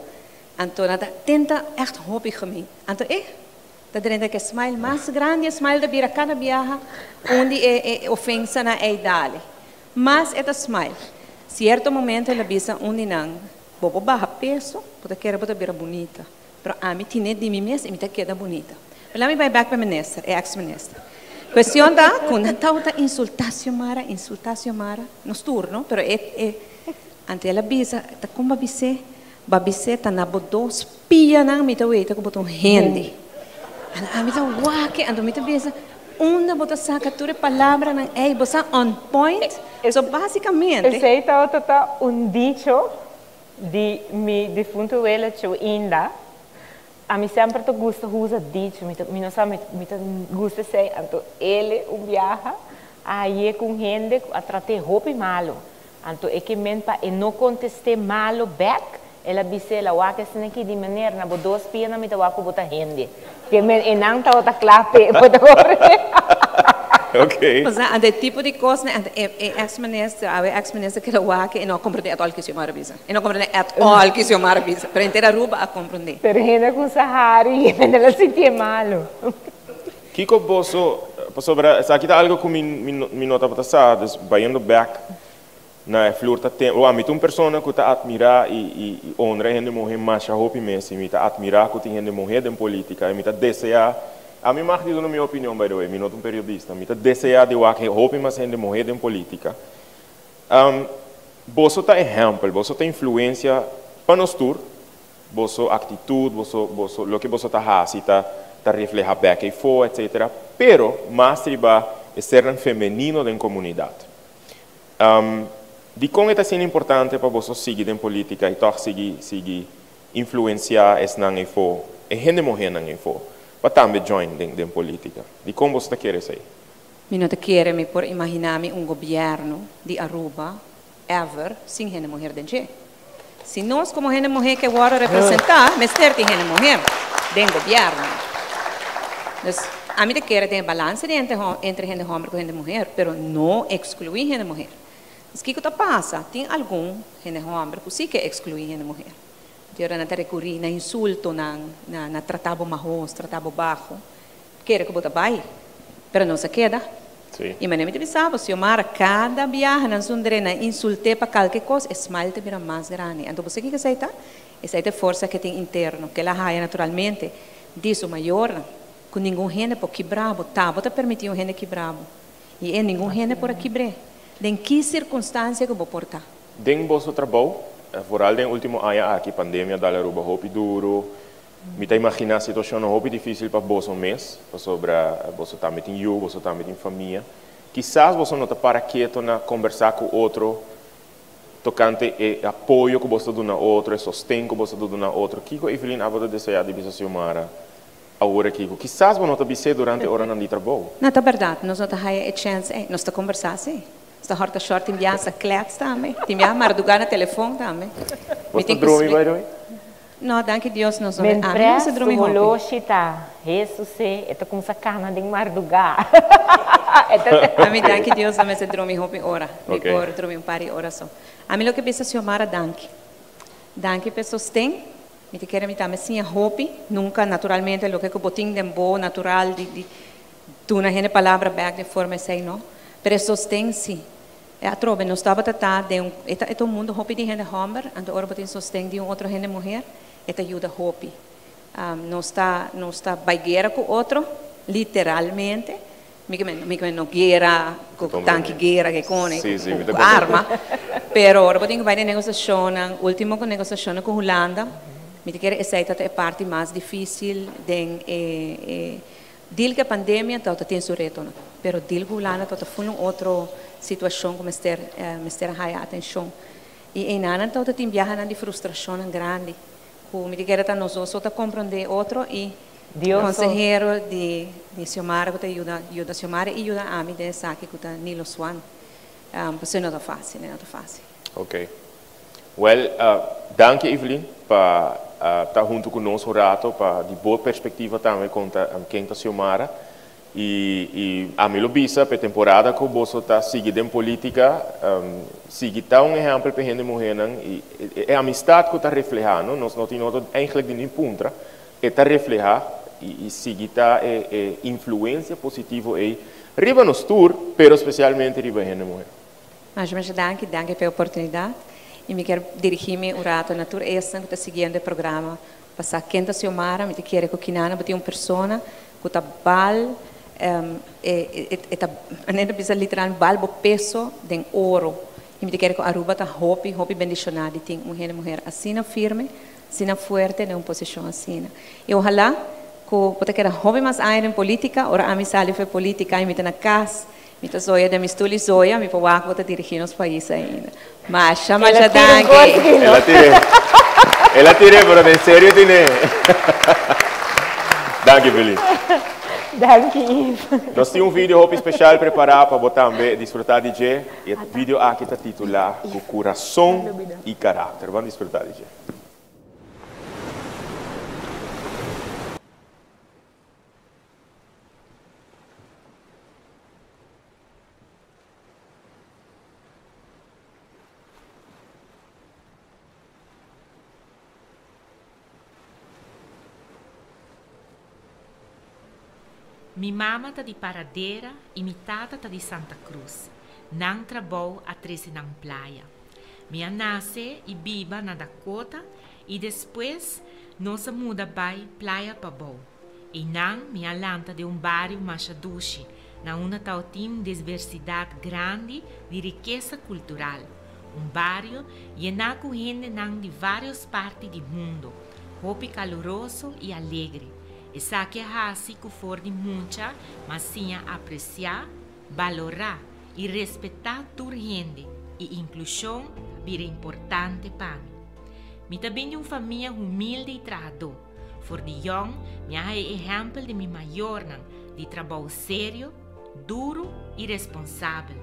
Anto nan ta tenta echt hopi gemeen. Anto ta drenta ku smile mas grandi, smile ta bira kada biaha, unda e ofensanan ei dal e. Mas e ta smile. Sierto momento el a bisa un di nan, bo por baha peso, bo ta kere bo ta bira bunita. Pero ami tin di mi mes i mi ta keda bunita. But let me bai back pa minister, ex-minister. Kuestion ta, ku nan tabata insultá Xiomara, insultá Xiomara, nos turno, pero e anto el a bisa, ta kon b'a bis'é, b'a bis'é ta na bo dos pianan mi ta weita ku bo ta un hende. Anto ami ta wak e, anto mi ta bisa, unda bo ta saka tur e palabranan, ei, bo sa on point. So básikamente, Esei ta un dicho di mi difunto wela Chu Inda. Ami semper ta gusta usa dicho, mi no sa, mi ta gusta esei, anto el un biaha, a ku hende a trat'é hopi malo. Anto e ke men pa e no kontest'é malo back, el a bis'é la wak esaki di manera na bo dos pia mi ta wak bo ta hende. Ke men e nan ta kla pe, bo ta. Mas e tipo di kos, né, e ex-minister, a ex-minister ku wak e no a komprondé at all ku Xiomara bisa. E no a komprondé at all ku Xiomara bisa. Pero henter Aruba a komprondé. Pero hende ku sa hari, hende la sinti malo. Kiko boso, pasobra, esaki ta algu ku mi no tabata sa, dus bayendo back na flur ta tem, o ami ta un persona ku ta admirá i honra hende muhé masha hopi mes, i mi ta admirá ku tin hende muhé den polítika, i mi ta deseá, ami mag di duna mi opinion, by the way, mi no ta un periodista, mi ta deseá di wak hopi mas hende muhé den polítika. Boso ta ehèmpel, boso ta influensia pa nos tur, boso aktitut, boso, loke boso ta hasi, ta reflehá back afó, etc. Pero, mas riba e ser femenino den komunidat. Di kon ta siendo importante pa boso sigui den polítika i toch sigui influensiá esnan afó, e hende muhénan afó, pa tambe join den polítika? Di kon boso ta kere esei? Mi no ta kere mi por imaginá mi un gobièrnu di Aruba ever sin hende muhé den dje. Si nos komo hende muhé ke wòrdu representá, mester tin hende muhé den gobièrnu. Dus, ami ta kere tin balanse entre hende hòmber ku hende muhé, pero no ekskluí hende muhé. Mas kiko ta pasa? Tin algun hende hòmber ku sí ke ekskluí hende muhé. Djora nan ta rekurí na insulto, na trata bo mahos, trata bo baho. Kere ku bo ta bai, pero no se keda. I manera mi ta bisa bo, Xiomara, kada biaha nan zundr'é, nan insult'é pa kalke kos, e smile ta bira mas grandi. Anto bo sa kiko esei ta? Esei ta e forsa ku e tin interno, ku el a haya naturalmente di su mayornan, ku ningun hende por kibra bo. Ta bo ta permití un hende kibra bo, i e ningun hende por a kibr'é, den ki sirkunstansia ku bo por ta. Den boso trabou, vooral den ultimo aña aki, pandemia a dal Aruba hopi duro. Mi ta imaginá situashonnan hopi difísil pa boso mes, pasobra boso tambe tin yu, boso tambe tin famia. Kisas boso no ta para keto na kombersá ku otro tokante e apoyo ku boso ta duna otro, e sosten ku boso ta duna otro. Kiko Evelyn abo ta deseá di bisa Xiomara awor aki ku kisas bo no ta bis'é durante oranan di trabou? No, ta bèrdat, nos no ta haya e chèns ei. Nos ta kombersá sí. Nos ta hòrta shòrt tin biaha sa klèts tambe, tin biaha mardugá na telefòn tambe. Bo ta drumi by the way? No, danki Dios nos no ami no Mentres sa drumi su hopi. holoshi ta Jesuse, e ta kumsa kana den mardugá. E ta. Ami danki Dios no mester drumi hopi ora. Mi Ok. por drumi un par di ora so. Ami loke bisa Xiomara danki. Danki p'e sosten. Mi ta kere mi tambe siña hopi. Nunka naturalmente loke ku bo tin den bo natural di di duna hende palabra bèk den forma esei no. Pero e sosten si. E atrobe nos tabata ta den un e ta e ta un mundo hopi di hende homber, anto ora bo tin sosten di un otro hende muher e ta yuda hopi. Nos ta nos ta bai guera ku otro literalmente, mi ke men mi ke men no guera ku tanki guera ke kone ku ku arma, pero ora bo tin ku bai den negosiashonnan, ultimo ku negosiashonnan ku Hulanda, mi ta kere esei ta ta e parti mas difisil den e e Deal ku e pandemia tabata tin su retonan, pero deal ku Hulanda tabata ful un otro situashon ku mester mester a haya atenshon. I einanan tabata tin biahanan di frustrashonnan grandi ku mi ta kere ta nos dos so ta komprondé otro i Dios so. konsehero di di Xiomara ku ta yuda yuda Xiomara i yuda ami den esaki ku ta Nilo Swan. Pasobra no ta fásil, no ta fásil. Ok. Wel, danki Evelyn pa ta hunto cu nos un rato pa di bo perspectiva tambe conta ken ta Xiomara. Y y ami lo bisa p'e temporada cu boso ta sigui den politica, sigui ta un ehempel p'e hende muhernan y e amistad cu ta refleha, no? Nos no tin otro eigenlijk di ni puntra, e ta refleha y y sigui ta e e influencia positivo ey riba nos tur, pero specialmente riba e hende muher. Masha masha danki, danki pa e oportunidat. I mi kier dirigí mi un rato na tur esnan ku ta siguiendo e programa pa sa ken ta Xiomara. Mi ta kere ku kinana bo tin un persona ku ta bal e e ta manera ta bisa literal bal bo peso den oro. I mi ta kere ku Aruba ta hopi hopi bendishoná di tin un hende muher asina firme, asina fuerte den un posishon asina. I ohalá ku bo ta keda hopi mas aña den polítika, ora ami sali for e polítika i mi ta na kas, Mi ta zoya den mi stul i zoya, mi por wak bo ta dirigí nos pais ainda. Masha, masha danki. El a tir'é. El a tir'é, pero den serio tin'é. Danki, Feliz. Danki, Yves. Nos tin un video hopi special prepará pa bo tambe disfrutá di dje. I e video aki ta titulá Ku Kurason i Karakter. Ban disfrutá di dje. Mi mama ta di Paradera y mi tata ta di Santa Cruz. Nan trabou a trece nan playa. Mi a nace y biba na Dakota y despues nos a muda bay Playa Pabou. Einan mi a lanta den un bario masha dushi, na unda taotin un desversidat grandi di rikesa kultural, un bario yená ku hendenan di vários parti di mundo, hopi kaluroso i alegre. Esaki a hasi ku for di mucha m'a siña apresiá, balorá i respetá tur hende i inklushon a bira importante pa mi. Mi ta bin di un famia humilde i trahadó. For di yòn mi a haña e ehèmpel di mi mayornan di trabou serio, duru i responsabel.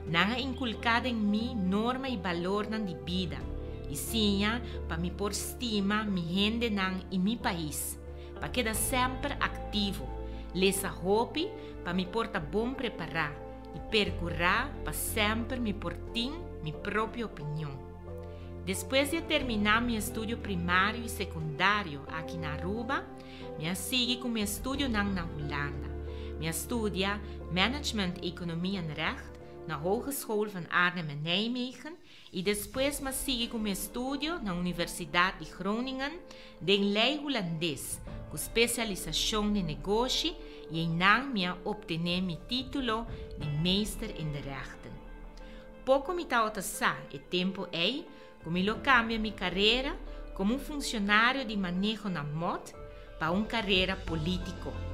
Nan a inkulká den mi norma i balornan di bida i siña pa mi por stima mi hendenan i mi pais, pa keda semper aktivo, lesa hopi pa mi por ta bon prepará i perkurá pa semper mi por tin mi propio opinion. Despues di a terminá mi estudio primario i sekundario aki na Aruba, mi a sigui ku mi estudionan na Hulanda. Mi a studia Management Economie en Recht na Hogeschool van Arnhem en Nijmegen i despues m'a sigui ku mi estudio na Universidat di Groningen den Lei Hulandes ku spesialisashon den negoshi i einan mi a optené mi título di Meester in de Rechten. Poko mi tabata sa e tempu ei ku mi lo kambia mi karera komo un funcionario di maneho na mot pa un karera polítiko.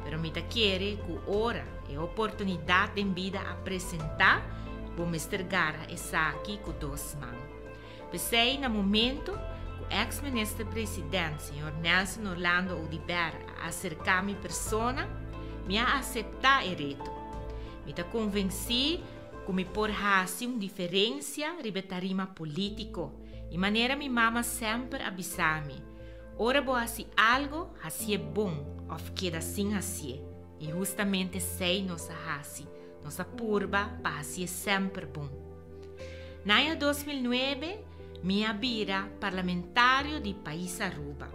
Pero mi ta kere ku ora e oportunidat den bida a presentá, bo mester gara esaki ku dos man. P'esei na momento ku eks minister president señor Nelson Orlando Oduber a aserká mi persona, mi a aseptá e reto. Mi ta konvensí ku mi por hasi un diferensia riba e tarima polítiko i manera mi mama semper a bisa mi, Ora bo hasi algo, hasié bon òf keda sin hasié. I hustamente esei nos a hasi, nos a purba pa hasié semper bon. Na aña 2009 mi a bira parlamentario di pais Aruba.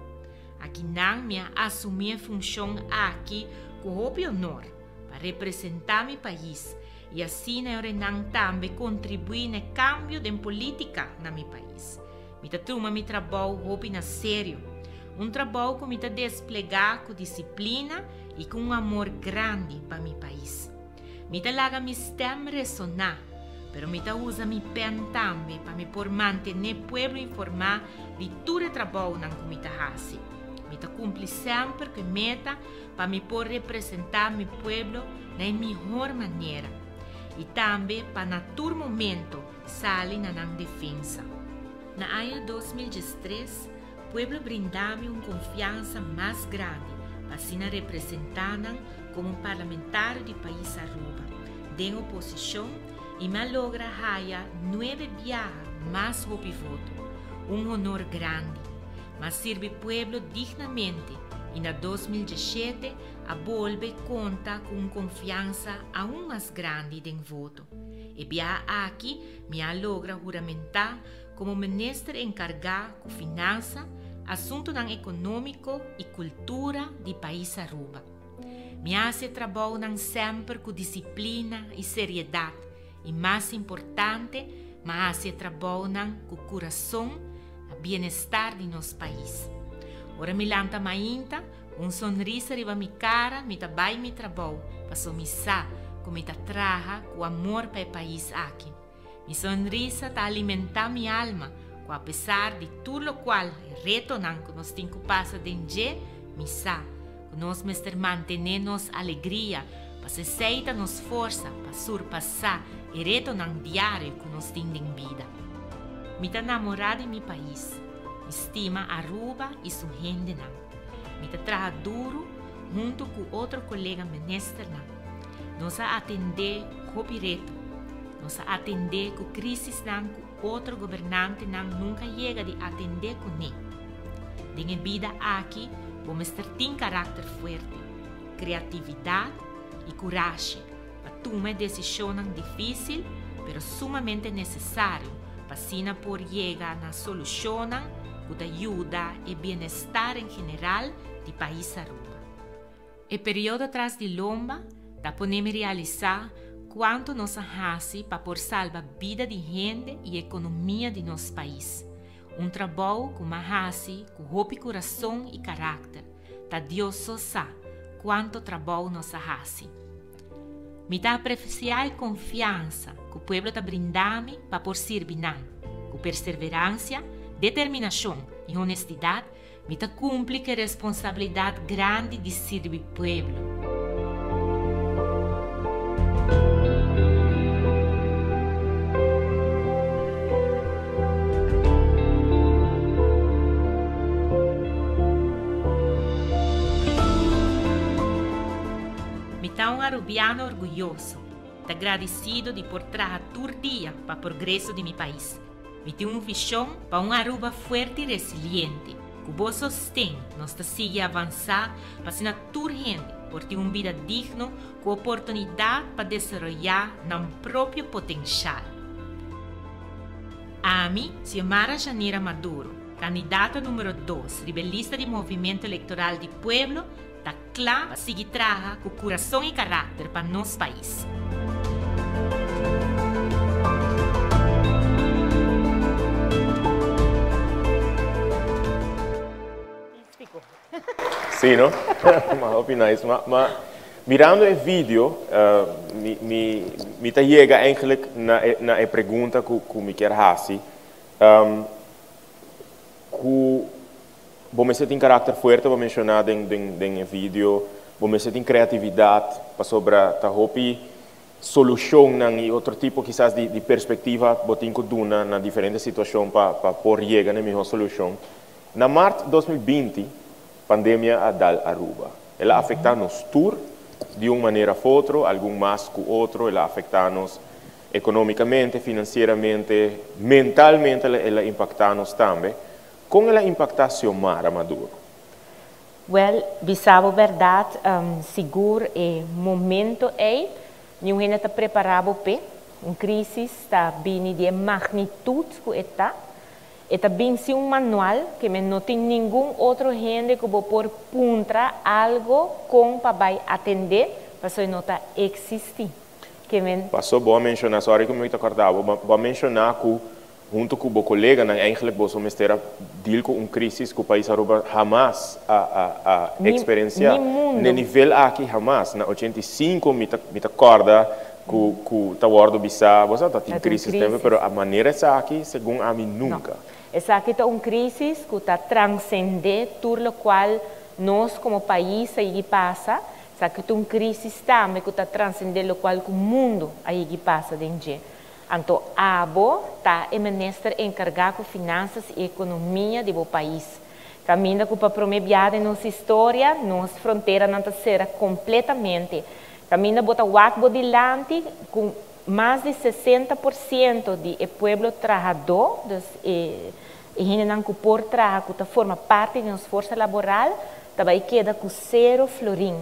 Akinan mi a asumí e funshon aki ku hopi honor pa representá mi pais i asina e orenan tambe kontribuí na e kambio den polítika na mi pais. Mi ta tuma mi trabou hopi na serio. Un trabou ku mi ta desplegá ku disiplina i ku un amor grandi pa mi pais. Mi ta laga mi stèm resoná, pero mi ta usa mi pèn tambe pa mi por mantené pueblo informá di tur e trabounan ku mi ta hasi. Mi ta kumpli semper ku e meta pa mi por representá mi pueblo na e mihor manera i tambe pa na tur momento sali na nan defensa. Na aña 2013, pueblo brinda mi un konfiansa mas grandi pa asina representá nan komo un parlamentario di pais Aruba den oposishon i mi a logra haya nuebe biaha mas hopi voto. Un honor grandi. Mi a sirbi pueblo dignamente i na 2017 a bolbe konta ku un konfiansa aun mas grandi den voto. E biaha aki mi a logra huramentá komo minister enkargá ku finansa, asuntunan ekonómiko i kultura di pais Aruba. Mi a hasi e trabounan semper ku disiplina i seriedat i mas importante mi a hasi e trabounan ku kurason na bienestar di nos pais. Ora mi lanta mainta, Un sonrisa riba mi cara mi ta bay mi trabou paso mi sa cu mi ta traha cu amor pa e pais aki. Mi sonrisa ta alimenta mi alma cu apesar di tur locual e retonan cu nos tin cu pasa den dje mi sa cu nos mester mantene nos alegria paso esey ta nos forsa pa surpasa e retonan diario cu nos tin den bida. Mi ta namora di mi pais, mi stima Aruba y su hendenan. Mi ta traha duru huntu ku otro kolega ministernan. Nos a atendé hopi reto. Nos a atendé ku krisisnan ku otro gobernantenan nunka yega di atendé kuné. Den e bida aki bo mester tin karakter fuerte, kreatividat i kurashi pa tuma e desishonnan difísil pero sumamente nesesario pa asina por yega na solushonnan ku ta yuda e bienestar en general di pais Aruba. E periodo tras di lomba ta pone mi realisá kuantu nos a hasi pa por salba bida di hende i ekonomia di nos pais. Un trabou ku m'a hasi ku hopi kurason i karakter. Ta Dios so sa kuantu trabou nos a hasi. Mi ta apresiá e konfiansa ku pueblo ta brinda mi pa por sirbi nan. Ku perserveransia, determinashon i honestidat, mi ta kumpli ku e responsabilidat grandi di sirbi pueblo. Mi ta un Arubiano orguyoso, ta gradisido di por traha tur dia pa progreso di mi pais. Mi tin un vision pa un Aruba fuerte y resiliente. Cu bo sosten nos ta sigui avansa pa asina tur hende por tin un bida digno cu oportunidad pa desaroya nan propio potencial. Ami, Xiomara Janira Maduro, candidata numero dos riba e lista di Movimento Electoral di Pueblo, ta kla pa sigui traha ku kurason i karakter pa nos pais. Sí, no? Ma hopi nice. Ma, ma mirando e video, mi, mi, mi ta yega eigenlijk na e, na e pregunta ku, ku mi kier hasi. Ku bo mester tin karakter fuerte, bo menshoná den, den, den e video, bo mester tin kreatividat, pasobra ta hopi solushonnan i otro tipo kisas di, di perspektiva bo tin ku duna na diferente situashon pa, pa por yega na e mihó solushon. Na mart 2020, pandemia a dal Aruba. El a afektá nos tur di un manera of otro, algun mas ku otro. El a afektá nos ekonómikamente, finansieramente, mentalmente el a impaktá nos tambe. Kon el a impaktá Xiomara Maduro? Wèl, bisa bo bèrdat, sigur e momento ei niun hende ta prepará bo p'e. Un krísis ta bini di e magnitut ku e ta. E ta bin sin un manual, ke men no tin ningun otro hende ku bo por puntra algo kon pa bai atendé, paso e no ta eksistí. Ke men. Paso bo a menshoná, sorry ku mi ta kòrda bo, bo a menshoná ku huntu ku bo koleganan eigenlijk boso mester a deal ku un krisis ku pais Aruba hamas a a a eksperensiá. Ni mundu. N'e nivel aki hamas. Na 85 mi ta mi ta kòrda Ku ku ta wòrdu bisá, bo sa ta tin krísis tempu, pero a manera esaki, segun ami, nunka. No. Esaki ta un krísis ku ta transendé tur lokual nos komo pais a yigi pasa. Esaki ta un krísis tambe ku ta transendé lokual ku mundu a yigi pasa den dje. Anto abo ta e minister enkargá ku finansas i ekonomia di bo pais. Kaminda ku pa promé biaha den nos historia, nos fronteranan ta sera kompletamente. Kaminda bo ta wak bo dilanti ku mas di 60% di e pueblo trahadó, dus e e hendenan ku por traha, ku ta forma parti di nos forsa laboral, ta bai keda ku sero florin.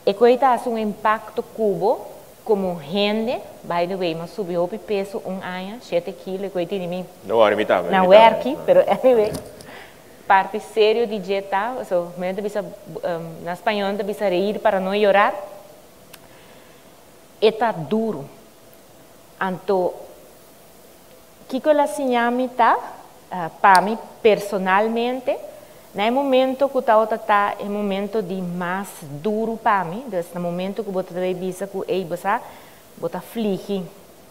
E koe ta hasi un impakto ku bo komo hende, by the way, mi a subi hopi peso un aña, shete kilo, e koe tene mi No worry, mi tambe, na mi tambe. werki, pero anyway. Parti serio di dje ta, so mi ta bisa, na spañol ta bisa reír para no llorar, e ta duru. Anto, kiko el a siña mi ta, pa mi personalmente, na e momento ku tabata ta e momento di mas duru pa mi, dus na momento ku bo ta bay bisa ku ey bo sa, bo ta fligi,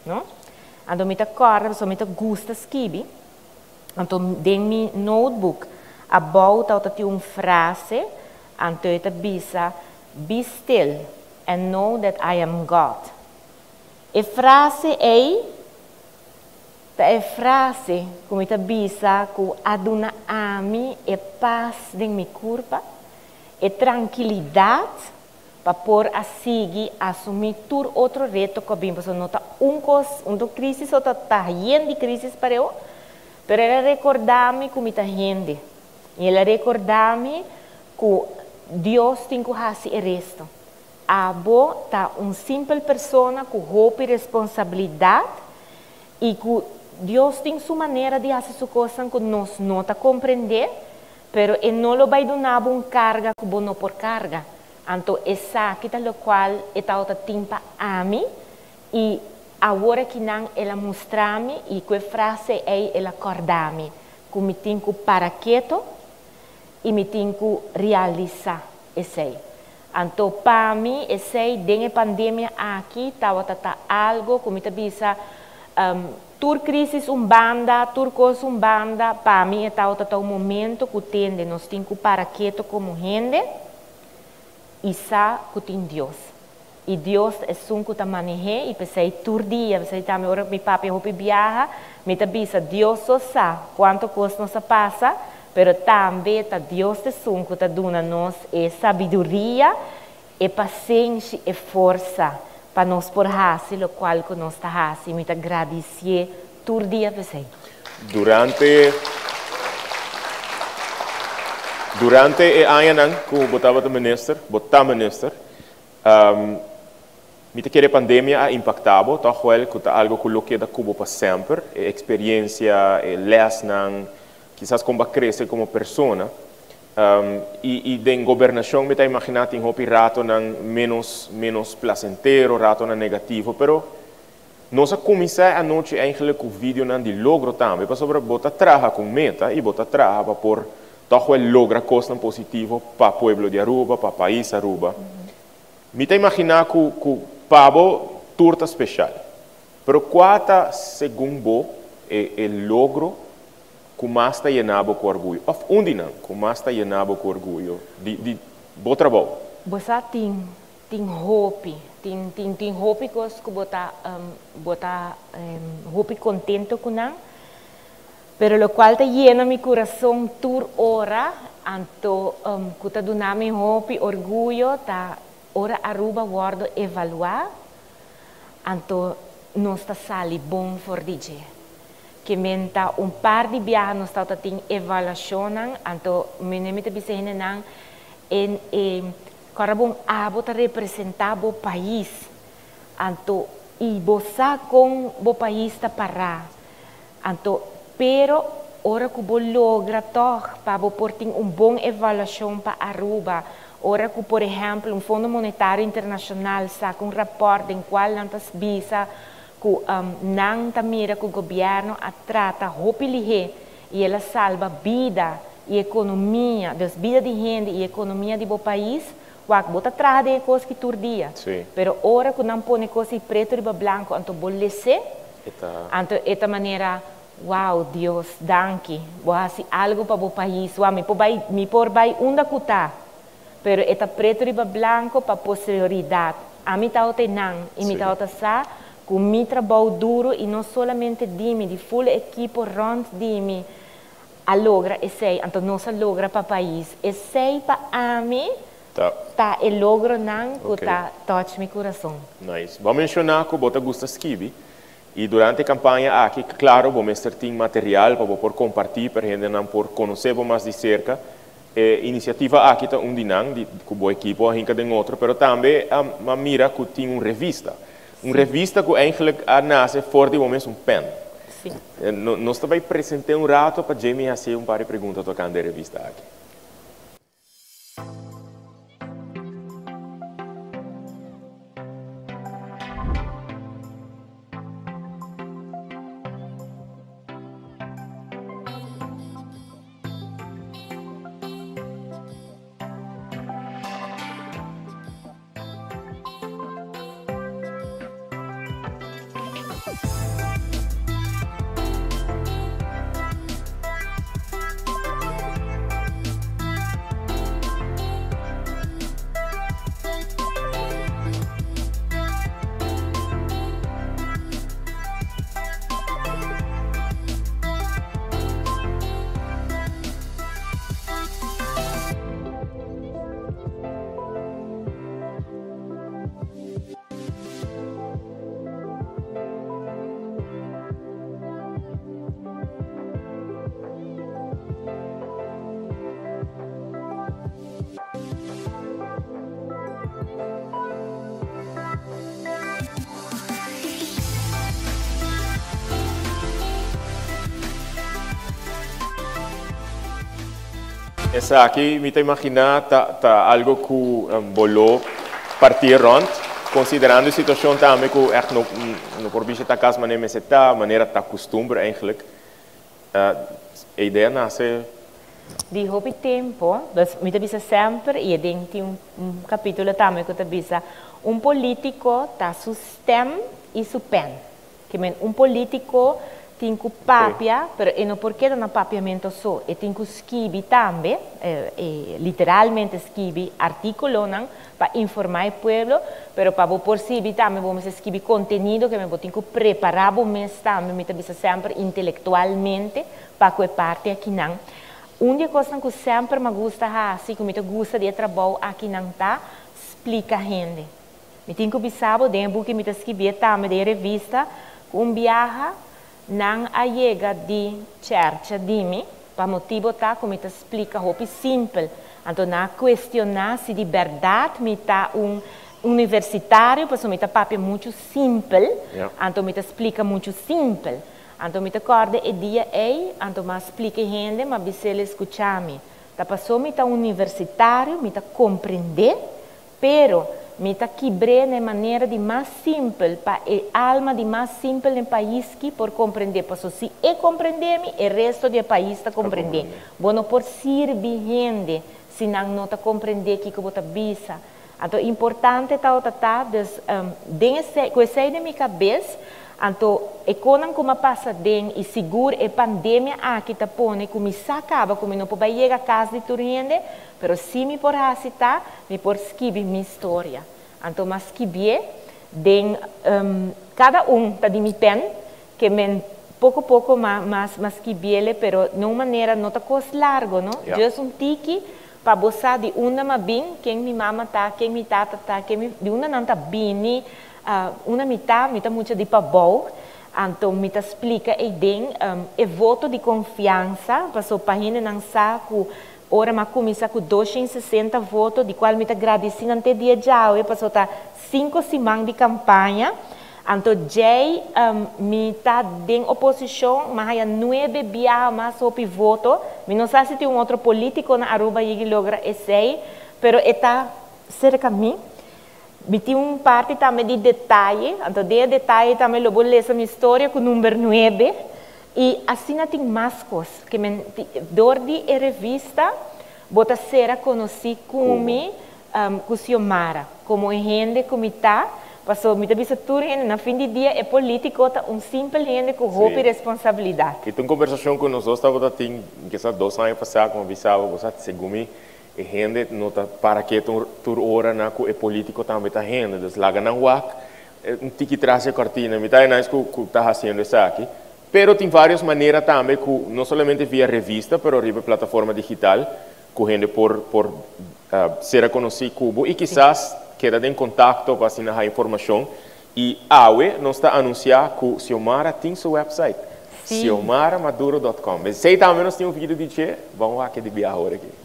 no? Anto mi ta kòrda, pasobra mi ta gusta skibi, Anto den mi notebook abou tabata tin un frase, anto e ta bisa, Be still and know that I am God. E frase ei ta e frase ku mi ta bisa ku a duna ami e pas den mi kurpa, e trankilidat pa por a sigui asumí tur otro reto ku a bin, pasobra no ta un kos, un ta krísis o ta ta yen di krísis pareu, pero el a rekordá mi ku mi ta hende, i el a rekordá mi ku Dios tin ku hasi e resto. Abo ta un simpel persona ku hopi responsabilidat i ku Dios tin su manera di hasi su kosnan ku nos no ta komprendé, Pero e no lo bai duna bo un karga ku bo no por karga. Anto esaki ta lokual e tabata tin pa ami, i awor akinan el a mustra mi, i ku e frase ei el a kòrda mi, ku mi tin ku para keto i mi tin ku realisá esei. Anto pa mi esei den e pandemia aki tabata ta algo ku mi ta bisa, Tur crisis un banda, tur cos un banda, pa mi e tabata ta un momento cu tende nos tin cu para keto como hende y sa cu tin Dios. Y Dios ta esun cu ta maneh'é y p'esey tur dia, p'esey tambe ora mi papia hopi biaha, mi ta bisa Dios so sa cuanto cos nos a pasa, pero tambe ta Dios ta esun cu ta duna nos e sabiduria, E pasenshi, e forsa pa nos por hasi lokual ku nos ta hasi. Mi ta gradisié tur dia p'esei. Durante Durante e añanan ku bo tabata minister, bo ta minister, mi ta kere pandemia a impaktá bo, tòg wèl ku ta algu ku lo keda ku bo pa semper, e eksperiensia, e lèsnan, kisas kon bo a krese komo persona. Um, y, y den gobernacion mi ta imagina tin hopi ratonan menos, menos placentero, ratonan negativo, pero nos a cuminsa anochi eigenlijk cu videonan di logro tambe, pasobra bo ta traha cu meta y bo ta traha pa por toch wel logra cosnan positivo pa pueblo di Aruba, pa pais Aruba. Mi ta imagina cu, cu pa bo tur ta special. Pero cua ta, segun bo, e, e logro cu mas ta yena bo cu orguyo? Of un di nan cu mas ta yena bo cu orguyo di, di bo trabou? Bo sa tin, tin hopi, tin, tin, tin hopi cos cu bo ta, um, bo ta um, hopi contento cu nan. Pero locual ta yena mi curason tur ora, anto um, cu ta duna mi hopi orguyo, ta ora Aruba wordo evalua, anto nos ta sali bon for di dje. Ke men ta un par di biaha nos tabata tin evaluacionnan, anto mene mi ta bisa hendenan en e kora bon abo ta representa bo pais, anto y bo sa con bo pais ta para, anto pero ora cu bo logra toch pa bo por tin un bon evaluacion pa Aruba, ora cu por ehempel un Fondo Monetario Internacional saca un rapport den cual nan ta bisa cu nan ta mira cu gobierno a trata hopi lihe y el a salba bida y economia, dus bida di hende y economia di bo pais, wak bo ta traha den e cos ki tur dia, pero ora cu nan pone cos y preto riba blanco anto bo lese, anto e ta manera, wow Dios danki, bo a haci algo pa bo pais, wow mi por bay, mi por bay unda cu ta, pero e ta preto riba blanco pa posterioridad. Ami tabata einan y mi tabata sa cu mi trabou duro y no solamente di mi, di full ekipo rond di mi a logra esey, anto nos a logra pa pais. Esey pa ami ta e logronan cu ta touch mi curason. Nice. Bo a menciona cu bo ta gusta skibi y durante e campaña aki, claro, bo mester tin material pa bo por comparti, pa hendenan por conoce bo mas di cerca. E inisiativa aki ta un di nan, di ku bo ekipo a hinka den otro, pero tambe a a mira ku tin un revista. Un revista ku eigenlijk a nase for di bo mes un pen. Nos ta bai present'é un rato pa Jamie hasié un par di pregunta tokante e revista aki. Esaki mi ta imaginá ta ta algo ku bo lo partí rònt, konsiderando e situashon tambe ku ègt no no por bishitá kas manera mester ta, manera ta kustumber eigenlijk. E idea nase. Di hopi tempo, dus mi ta bisa semper y e den tin un capitulo tambe cu ta bisa un politico ta su stem y su pen. Ke men un politico tin cu papia, pero e no por keda na papiamento so, e tin cu skibi tambe, literalmente skibi articulonan pa informa e pueblo, pero pa bo por sirbi tambe bo mester skibi contenido ke men bo tin cu prepara bo mes tambe, mi ta bisa semper intelectualmente pa cu e parti akinan. Un di e cosnan cu semper mi a gusta haci, cu mi ta gusta di e trabou akinan ta splica hende. Mi tin cu bisa bo den e buki mi ta skibié tambe den e revista cu un biaha nan a yega di chercha di mi pa motibo ta cu mi ta splica hopi simpel. Anto nan a cuestiona si di berdad mi ta un universitario pasobra mi ta papia mucho simpel, anto mi ta splica mucho simpel. Anto mi ta corda e dia ey, anto m'a splica e hende, m'a bis'el escucha mi. Ta paso mi ta universitario, mi ta comprende, pero mi ta kibr'e na e manera di mas simpel pa e alma di mas simpel den pais ki por comprende, paso si e comprende mi, e resto di e pais ta comprende. Bo no por sirbi hende si nan no ta comprende kico bo ta bisa. Anto importante tawata ta, dus den esey, cu esey den mi cabes, anto e conan cu m'a pasa den y sigur e pandemia aki ta pone cu mi sa caba cu mi no por bay yega cas di tur hende, pero si mi por haci ta, mi por skibi mi storia. Anto m'a skibié den, cada un ta di mi pen, ke men poco poco m'a m'a skibiele, pero na un manera no ta cos largo, no, just un tiki, Pa bo sa di unda m'a bin, ken mi mama ta, ken mi tata ta, ken mi, di unda nan ta bini, unda mi ta, mi ta mucha di pabou, anto mi ta splika eiden e voto di konfiansa, paso pa hendenan sa ku ora m'a kuminsá ku 260 voto, di kual mi ta gradisí nan te dia djawe, paso ta sinku siman di kampaña, Anto djei mi ta den oposicion, m'a haya nuebe biaha mas hopi voto. Mi no sa si tin un otro politico na Aruba yigi logra esey, pero e ta cerca mi. Mi tin un parti tambe di detaye, anto den e detaye tambe lo bo lesa mi storia cu number nuebe. Y asina tin mas cos, ke men door di e revista bo ta sera conoci cu mi. Cu Xiomara, como e hende cu mi ta, paso mi ta bisa tur hende, na fin di dia e politico ta un simpel hende cu hopi responsabilidad. Y ta un conversacion cu nos dos tabata tin kisas dos aña pasa, cu mi a bisa bo, bo sa, segun mi e hende no ta para keto tur ora na cu e politico tambe ta hende, dus laga nan wak un tiki tras e cortina, mi ta e nice cu ta haciendo esaki, pero tin varios manera tambe cu no solamente via revista, pero riba e plataforma digital, ku hende por por sera konosí ku bo i kisas keda den kontakto pa asina haña informashon. I awe nos ta anunsiá ku Xiomara tin su wèpsait, xiomaramaduro dòt kòm. Esei tambe nos tin un video di dje, ban wak e di biaha ora aki.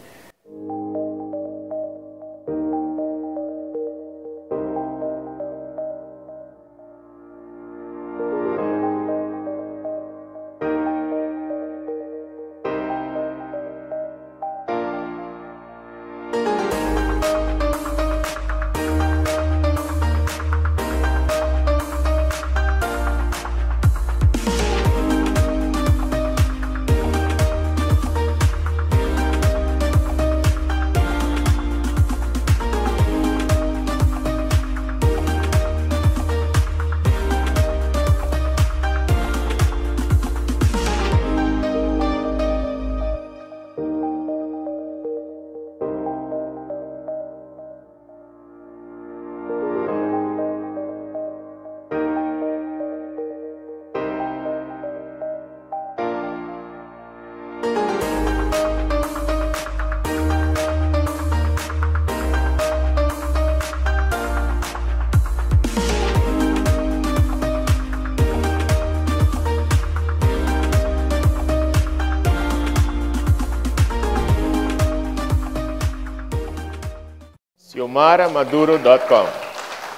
Xiomaramaduro dot com.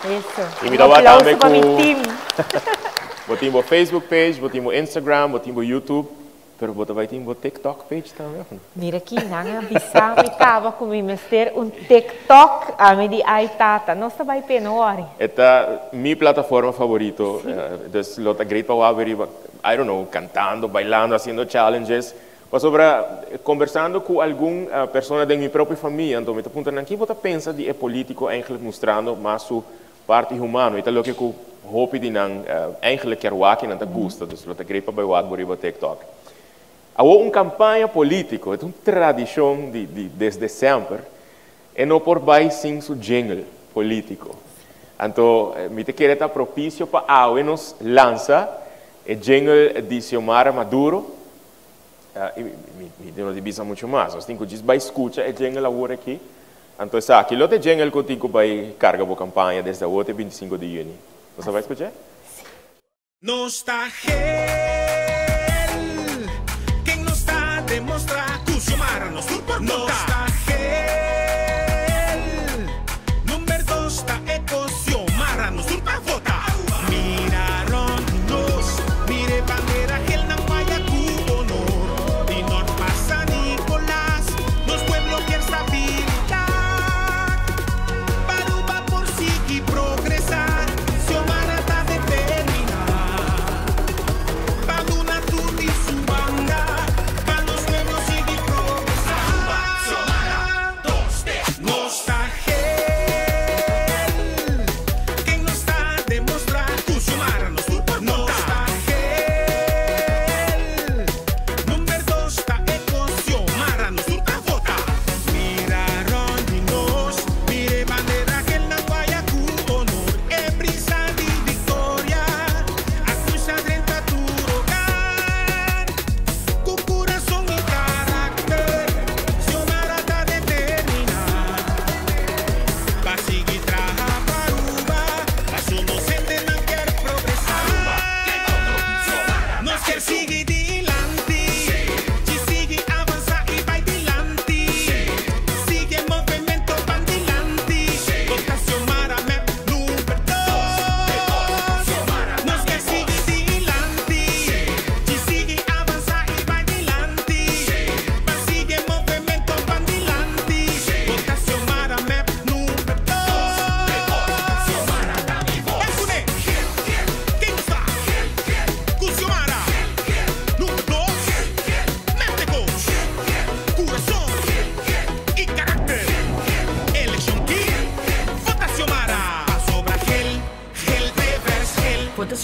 Eso. Y mi Un ta wak aplauso tambe pa mi cu team. Bo tin bo Facebook page, bo tin bo Instagram, bo tin bo YouTube. Pero bo ta bai tin bo TikTok page tambe of no? Mira ki nan a bisa mi caba cu mi mester un TikTok, ami di ay tata, nos ta bai p'e no worry. E ta mi plataforma favorito, dus lo ta great pa wak riba, I don't know, cantando, bailando, haciendo challenges. Pasobra conversando cu algun persona den mi propio famia, anto mi ta puntra nan ki bo ta pensa di e politico eigenlijk mustrando mas su parti humano, e ta loke cu hopi di nan eigenlijk kier wak y nan ta gusta, dus lo ta great pa bay wak bo riba TikTok. Awor un campaña politico, e ta un tradicion di di desde semper, e no por bay sin su jingle politico. Anto mi ta kere ta propicio pa awe nos lansa e jingle di Xiomara Maduro, y mi no di bisa mucho mas, nos tin cu djis bay scucha e jingle awor aki. Anto esaki lo ta e jingle cu tin cu bay carga bo campaña desde awor te 25 di juni. Nos a bay scucha? Si. Nos ta gel, ken nos ta demostra cu Xiomara nos tur por conta. Nos ta gel, number dos ta e cos, Xiomara nos tur pa vota. Mira rond nos, mira e bandera gel nan waya cu honor. Di Noord pa San Nicolas, nos pueblo.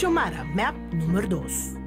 Xiomara, mep number dos.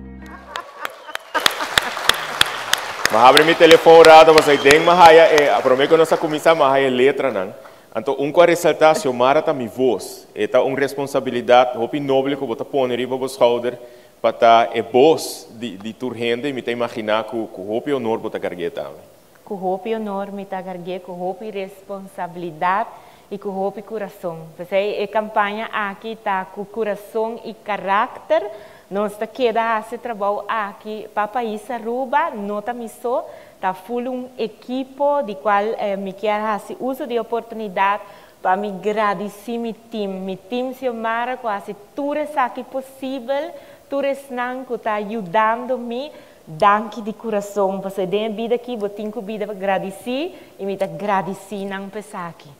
M'a habri mi telefon un rato pasobra i den m'a haya e, prome ku nos a kuminsá m'a haya e letranan. Anto un ku a resaltá, Xiomara ta mi vos. E ta un responsabilidat hopi noble ku bo ta pone riba bo schouder pa ta e bos di di tur hende i mi ta imaginá ku ku hopi honor bo ta karg'é tambe. Ku hopi honor mi ta karg'é, ku hopi responsabilidat i ku hopi kurason. P'esei e kampaña aki ta ku kurason i karakter. Nos ta keda hasi e trabou aki pa pais Aruba, no ta mi so, ta ful un ekipo di kual mi kier hasi uso di e oportunidat pa mi gradisí mi tim, mi tim Xiomara ku hasi tur esaki posibel, tur esnan ku ta yudando mi, danki di kurason pasobra den e bida aki bo tin ku bida pa gradisí i mi ta gradisí nan pa esaki.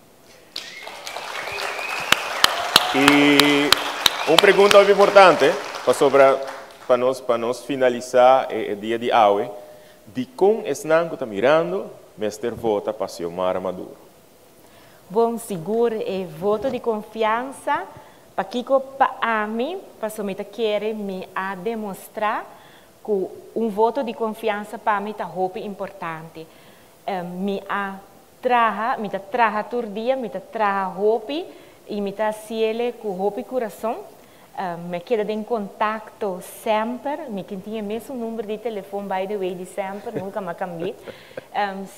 I un pregunta hopi importante pasobra pa nos pa nos finalisá e e dia di awe, dikon esnan ku ta mirando mester vota pa Xiomara Maduro? Bon sigur e voto di konfiansa, pakiko pa ami, paso mi ta kere mi a demostrá ku un voto di konfiansa pa mi ta hopi importante. Mi a traha, mi ta traha tur dia, mi ta traha hopi i mi ta hasiele ku hopi kurason. Mi a keda den kontakto semper, mi tin tin e mesun number di telefon by the way di semper, nunka mi a kambi'é.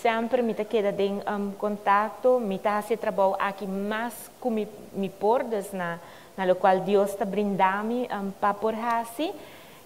Semper mi ta keda den kontakto, mi ta hasi e trabou aki mas ku mi mi por, dus na na lokual Dios ta brinda mi pa por hasi.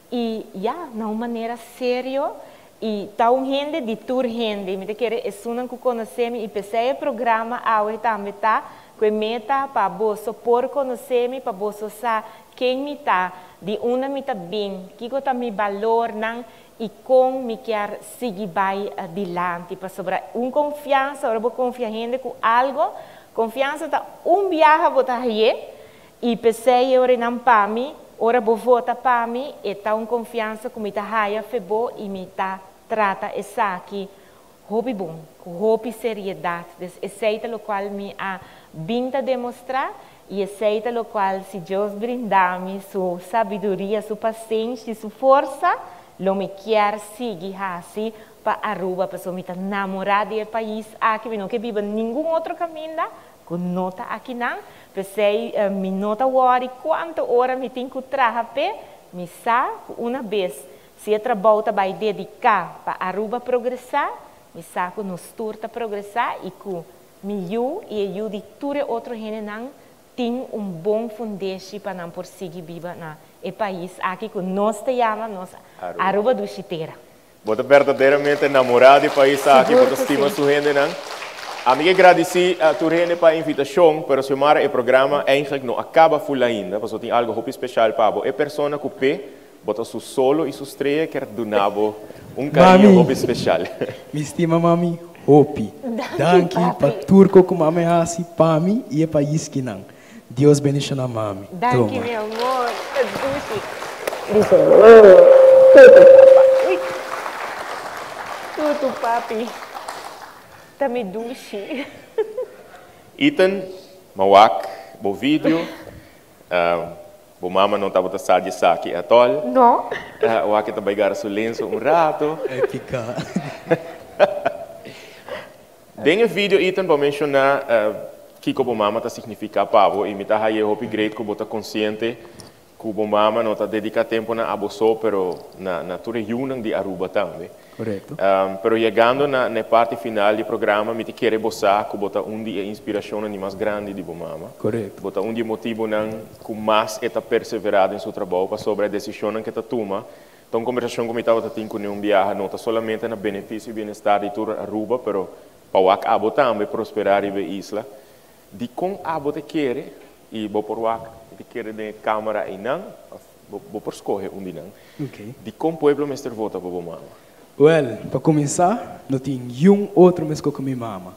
I ya, na un manera serio, i ta un hende di tur hende. Mi ta kere esunnan ku konosé mi, i p'esei e programa awe tambe ta ku e meta pa boso por konosé mi, pa boso sa ken mi ta, di unda mi ta bin, kiko ta mi balornan i kon mi kier sigui bai dilanti. Pasobra un konfiansa, ora bo konfia hende ku algo, konfiansa ta un biaha bo ta haye, I p'esei e orenan pa mi, ora bo vota pa mi, e ta un konfiansa ku mi ta haya fe bo i mi ta trata esaki hopi bon, ku hopi seriedat. Dus esei ta lokual mi a bin ta demostrá i esei ta lokual si Dios brinda mi su sabiduria, su pasenshi, su forsa, lo mi kier sigui hasi pa Aruba, pasobra mi ta namorá di e pais aki, mi no ke biba ningun otro kaminda Ku no ta akinan, p'esei mi no ta wòri kuantu ora mi tin ku traha p'e, mi sa ku una bes si e trabou ta bai dediká pa Aruba progresá, mi sa ku nos tur ta progresá i ku mi yu i e yu di tur e otro hendenan tin un bon fundeshi pa nan por sigui biba na e pais aki ku nos ta yama nos Aruba Dushi Tera. Bo ta berdaderamente namorá di pais aki, bo ta stima su hendenan. Ami ke gradisí tur hende pa e invitashon, pero Xiomara e programa eigenlijk no a kaba ful ainda, pasobra tin algo hopi speshal pa bo. E persona ku p'e bo ta su solo i su strea kier duna bo un kariño hopi speshal. Mi stima mami hopi. Danki pa tur ko ku mami a hasi pa mi i e pais kinan. Dios bendiciona mami. Danki mi amor ta dushi. Dice mami tutu papa uy tutu papi ta mi dushi. Ethan, ma wak bo video, bo mama no tabata sa di esaki at all. No. Wak e ta bai gara su lenso un rato. E pica. Den e video Ethan bo a menciona kico bo mama ta significa pa bo y mi ta haye hopi great cu bo ta consciente cu bo mama no ta dedica tempo na abo so pero na na tur e yiunan di Aruba tambe. Correcto. Pero yegando na na e parti final di e programa mi ta kere bo sa cu bo ta un di e inspiracionnan di mas grandi di bo mama. Correcto. Bo ta un di e motibonan cu mas e ta persevera den su trabou pasobra e decisionnan cu e ta tuma Ta un kombersashon ku mi tabata tin kuné un biaha, no ta solamente na benefisio i bienestar di tur Aruba, pero pa wak abo tambe prosperá riba e isla. Dikon abo ta kere, i bo por wak ta kere den e kamera einan, òf bo por skohe un di nan, dikon pueblo mester vota pa bo mama? Wèl, pa kuminsá, no tin yun otro meskó ku mi mama.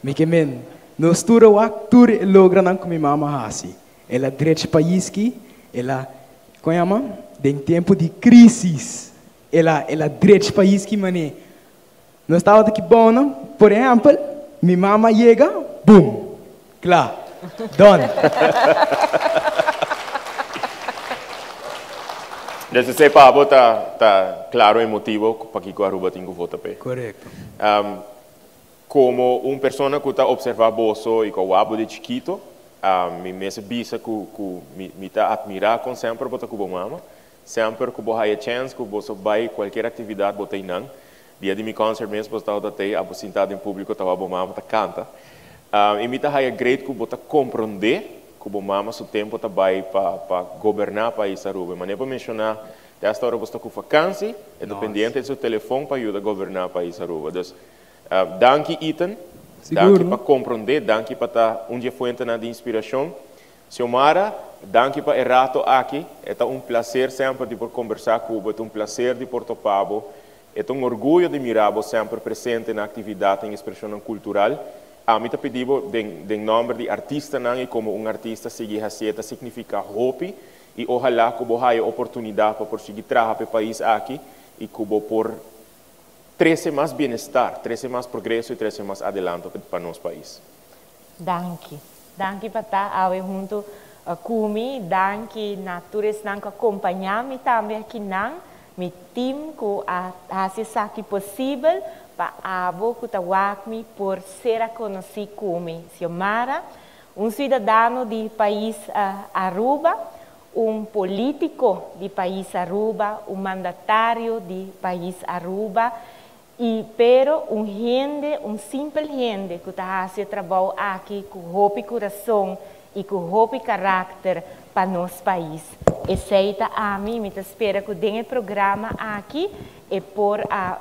Mi ke men, nos tur a wak tur e logranan ku mi mama hasi. El a drecha pais ki el a, kon yama, den tempu di crisis el a el a drecha pais ki mane nos tabata ki bon no, por ehempel mi mama yega boom kla done. Desde esey pa bo ta ta claro e motibo pakico Aruba tin cu vota p'e. Correcto. Como un persona cu ta observa boso y cu a wak bo di chikito, mi mester bisa cu cu mi mi ta admira con semper bo ta cu bo mama. Semper cu bo haya chance cu boso bay cualkier actividad bo ta eynan. Dia di mi concert mes bo tabata tey, abo sinta den publico ta wak bo mama ta canta. Y mi ta haya great cu bo ta compronde cu bo mama su tempo ta bay pa pa goberna pais Aruba. E manera bo menciona te hasta ora bo sta cu vakantie e ta pendiente di su telefon pa yuda goberna pais Aruba. Dus danki Ethan, danki pa compronde, danki pa ta un di e fuentenan di inspiracion. Xiomara, danki pa e rato aki. E ta un placer semper di por combersa cu bo, e ta un placer di por topa bo. E ta un orguyo di mira bo semper presente na actividadnan y expresionnan cultural. Ami ta pidi bo den den nomber di artistanan y como un artista sigui hacié ta significa hopi y ojalá cu bo haya oportunidad pa por sigui traha pa e pais aki y cu bo por trece mas bienestar, trece mas progreso y trece mas adelanto pa nos pais. Danki. Danki pa ta awe huntu ku mi. Danki na tur esnan ku a kompañá mi tambe akinan, mi tim ku a hasi esaki posibel pa abo ku ta wak mi por ser a konosí ku mi. Xiomara, un suidadano di pais Aruba, un polítiko di pais Aruba, un mandatario di pais Aruba, I pero un hende, un simpel hende ku ta hasi e trabou aki ku hopi kurason i ku hopi karakter pa nos pais. Esei ta ami, mi ta spera ku den e programa aki e por a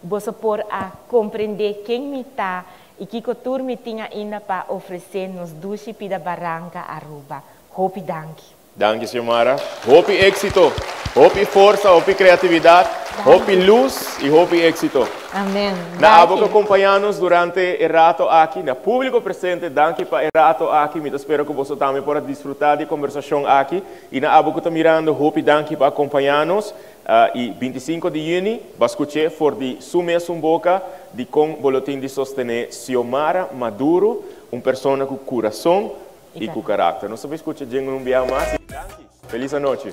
boso por a komprendé ken mi ta i kiko tur mi tin ainda pa ofresé nos dushi pida baranka Aruba. Hopi danki. Danki Xiomara. Hopi éxito, hopi forsa, hopi creatividad, hopi luz y hopi éxito. Amen. Na abo cu acompaña nos durante e rato aki, na publico presente, danki pa e rato aki. Mi ta spera cu boso tambe por a disfruta di e conversacion aki. Y na abo cu ta mirando, hopi danki pa acompaña nos. Y 25 di juni, ba scuche for di su mesun boca di con bo lo tin di sostene Xiomara Maduro, un persona cu curason, I ku karakter. Nos ta bai skucha djen un biaha mas i danki. Felis anochi.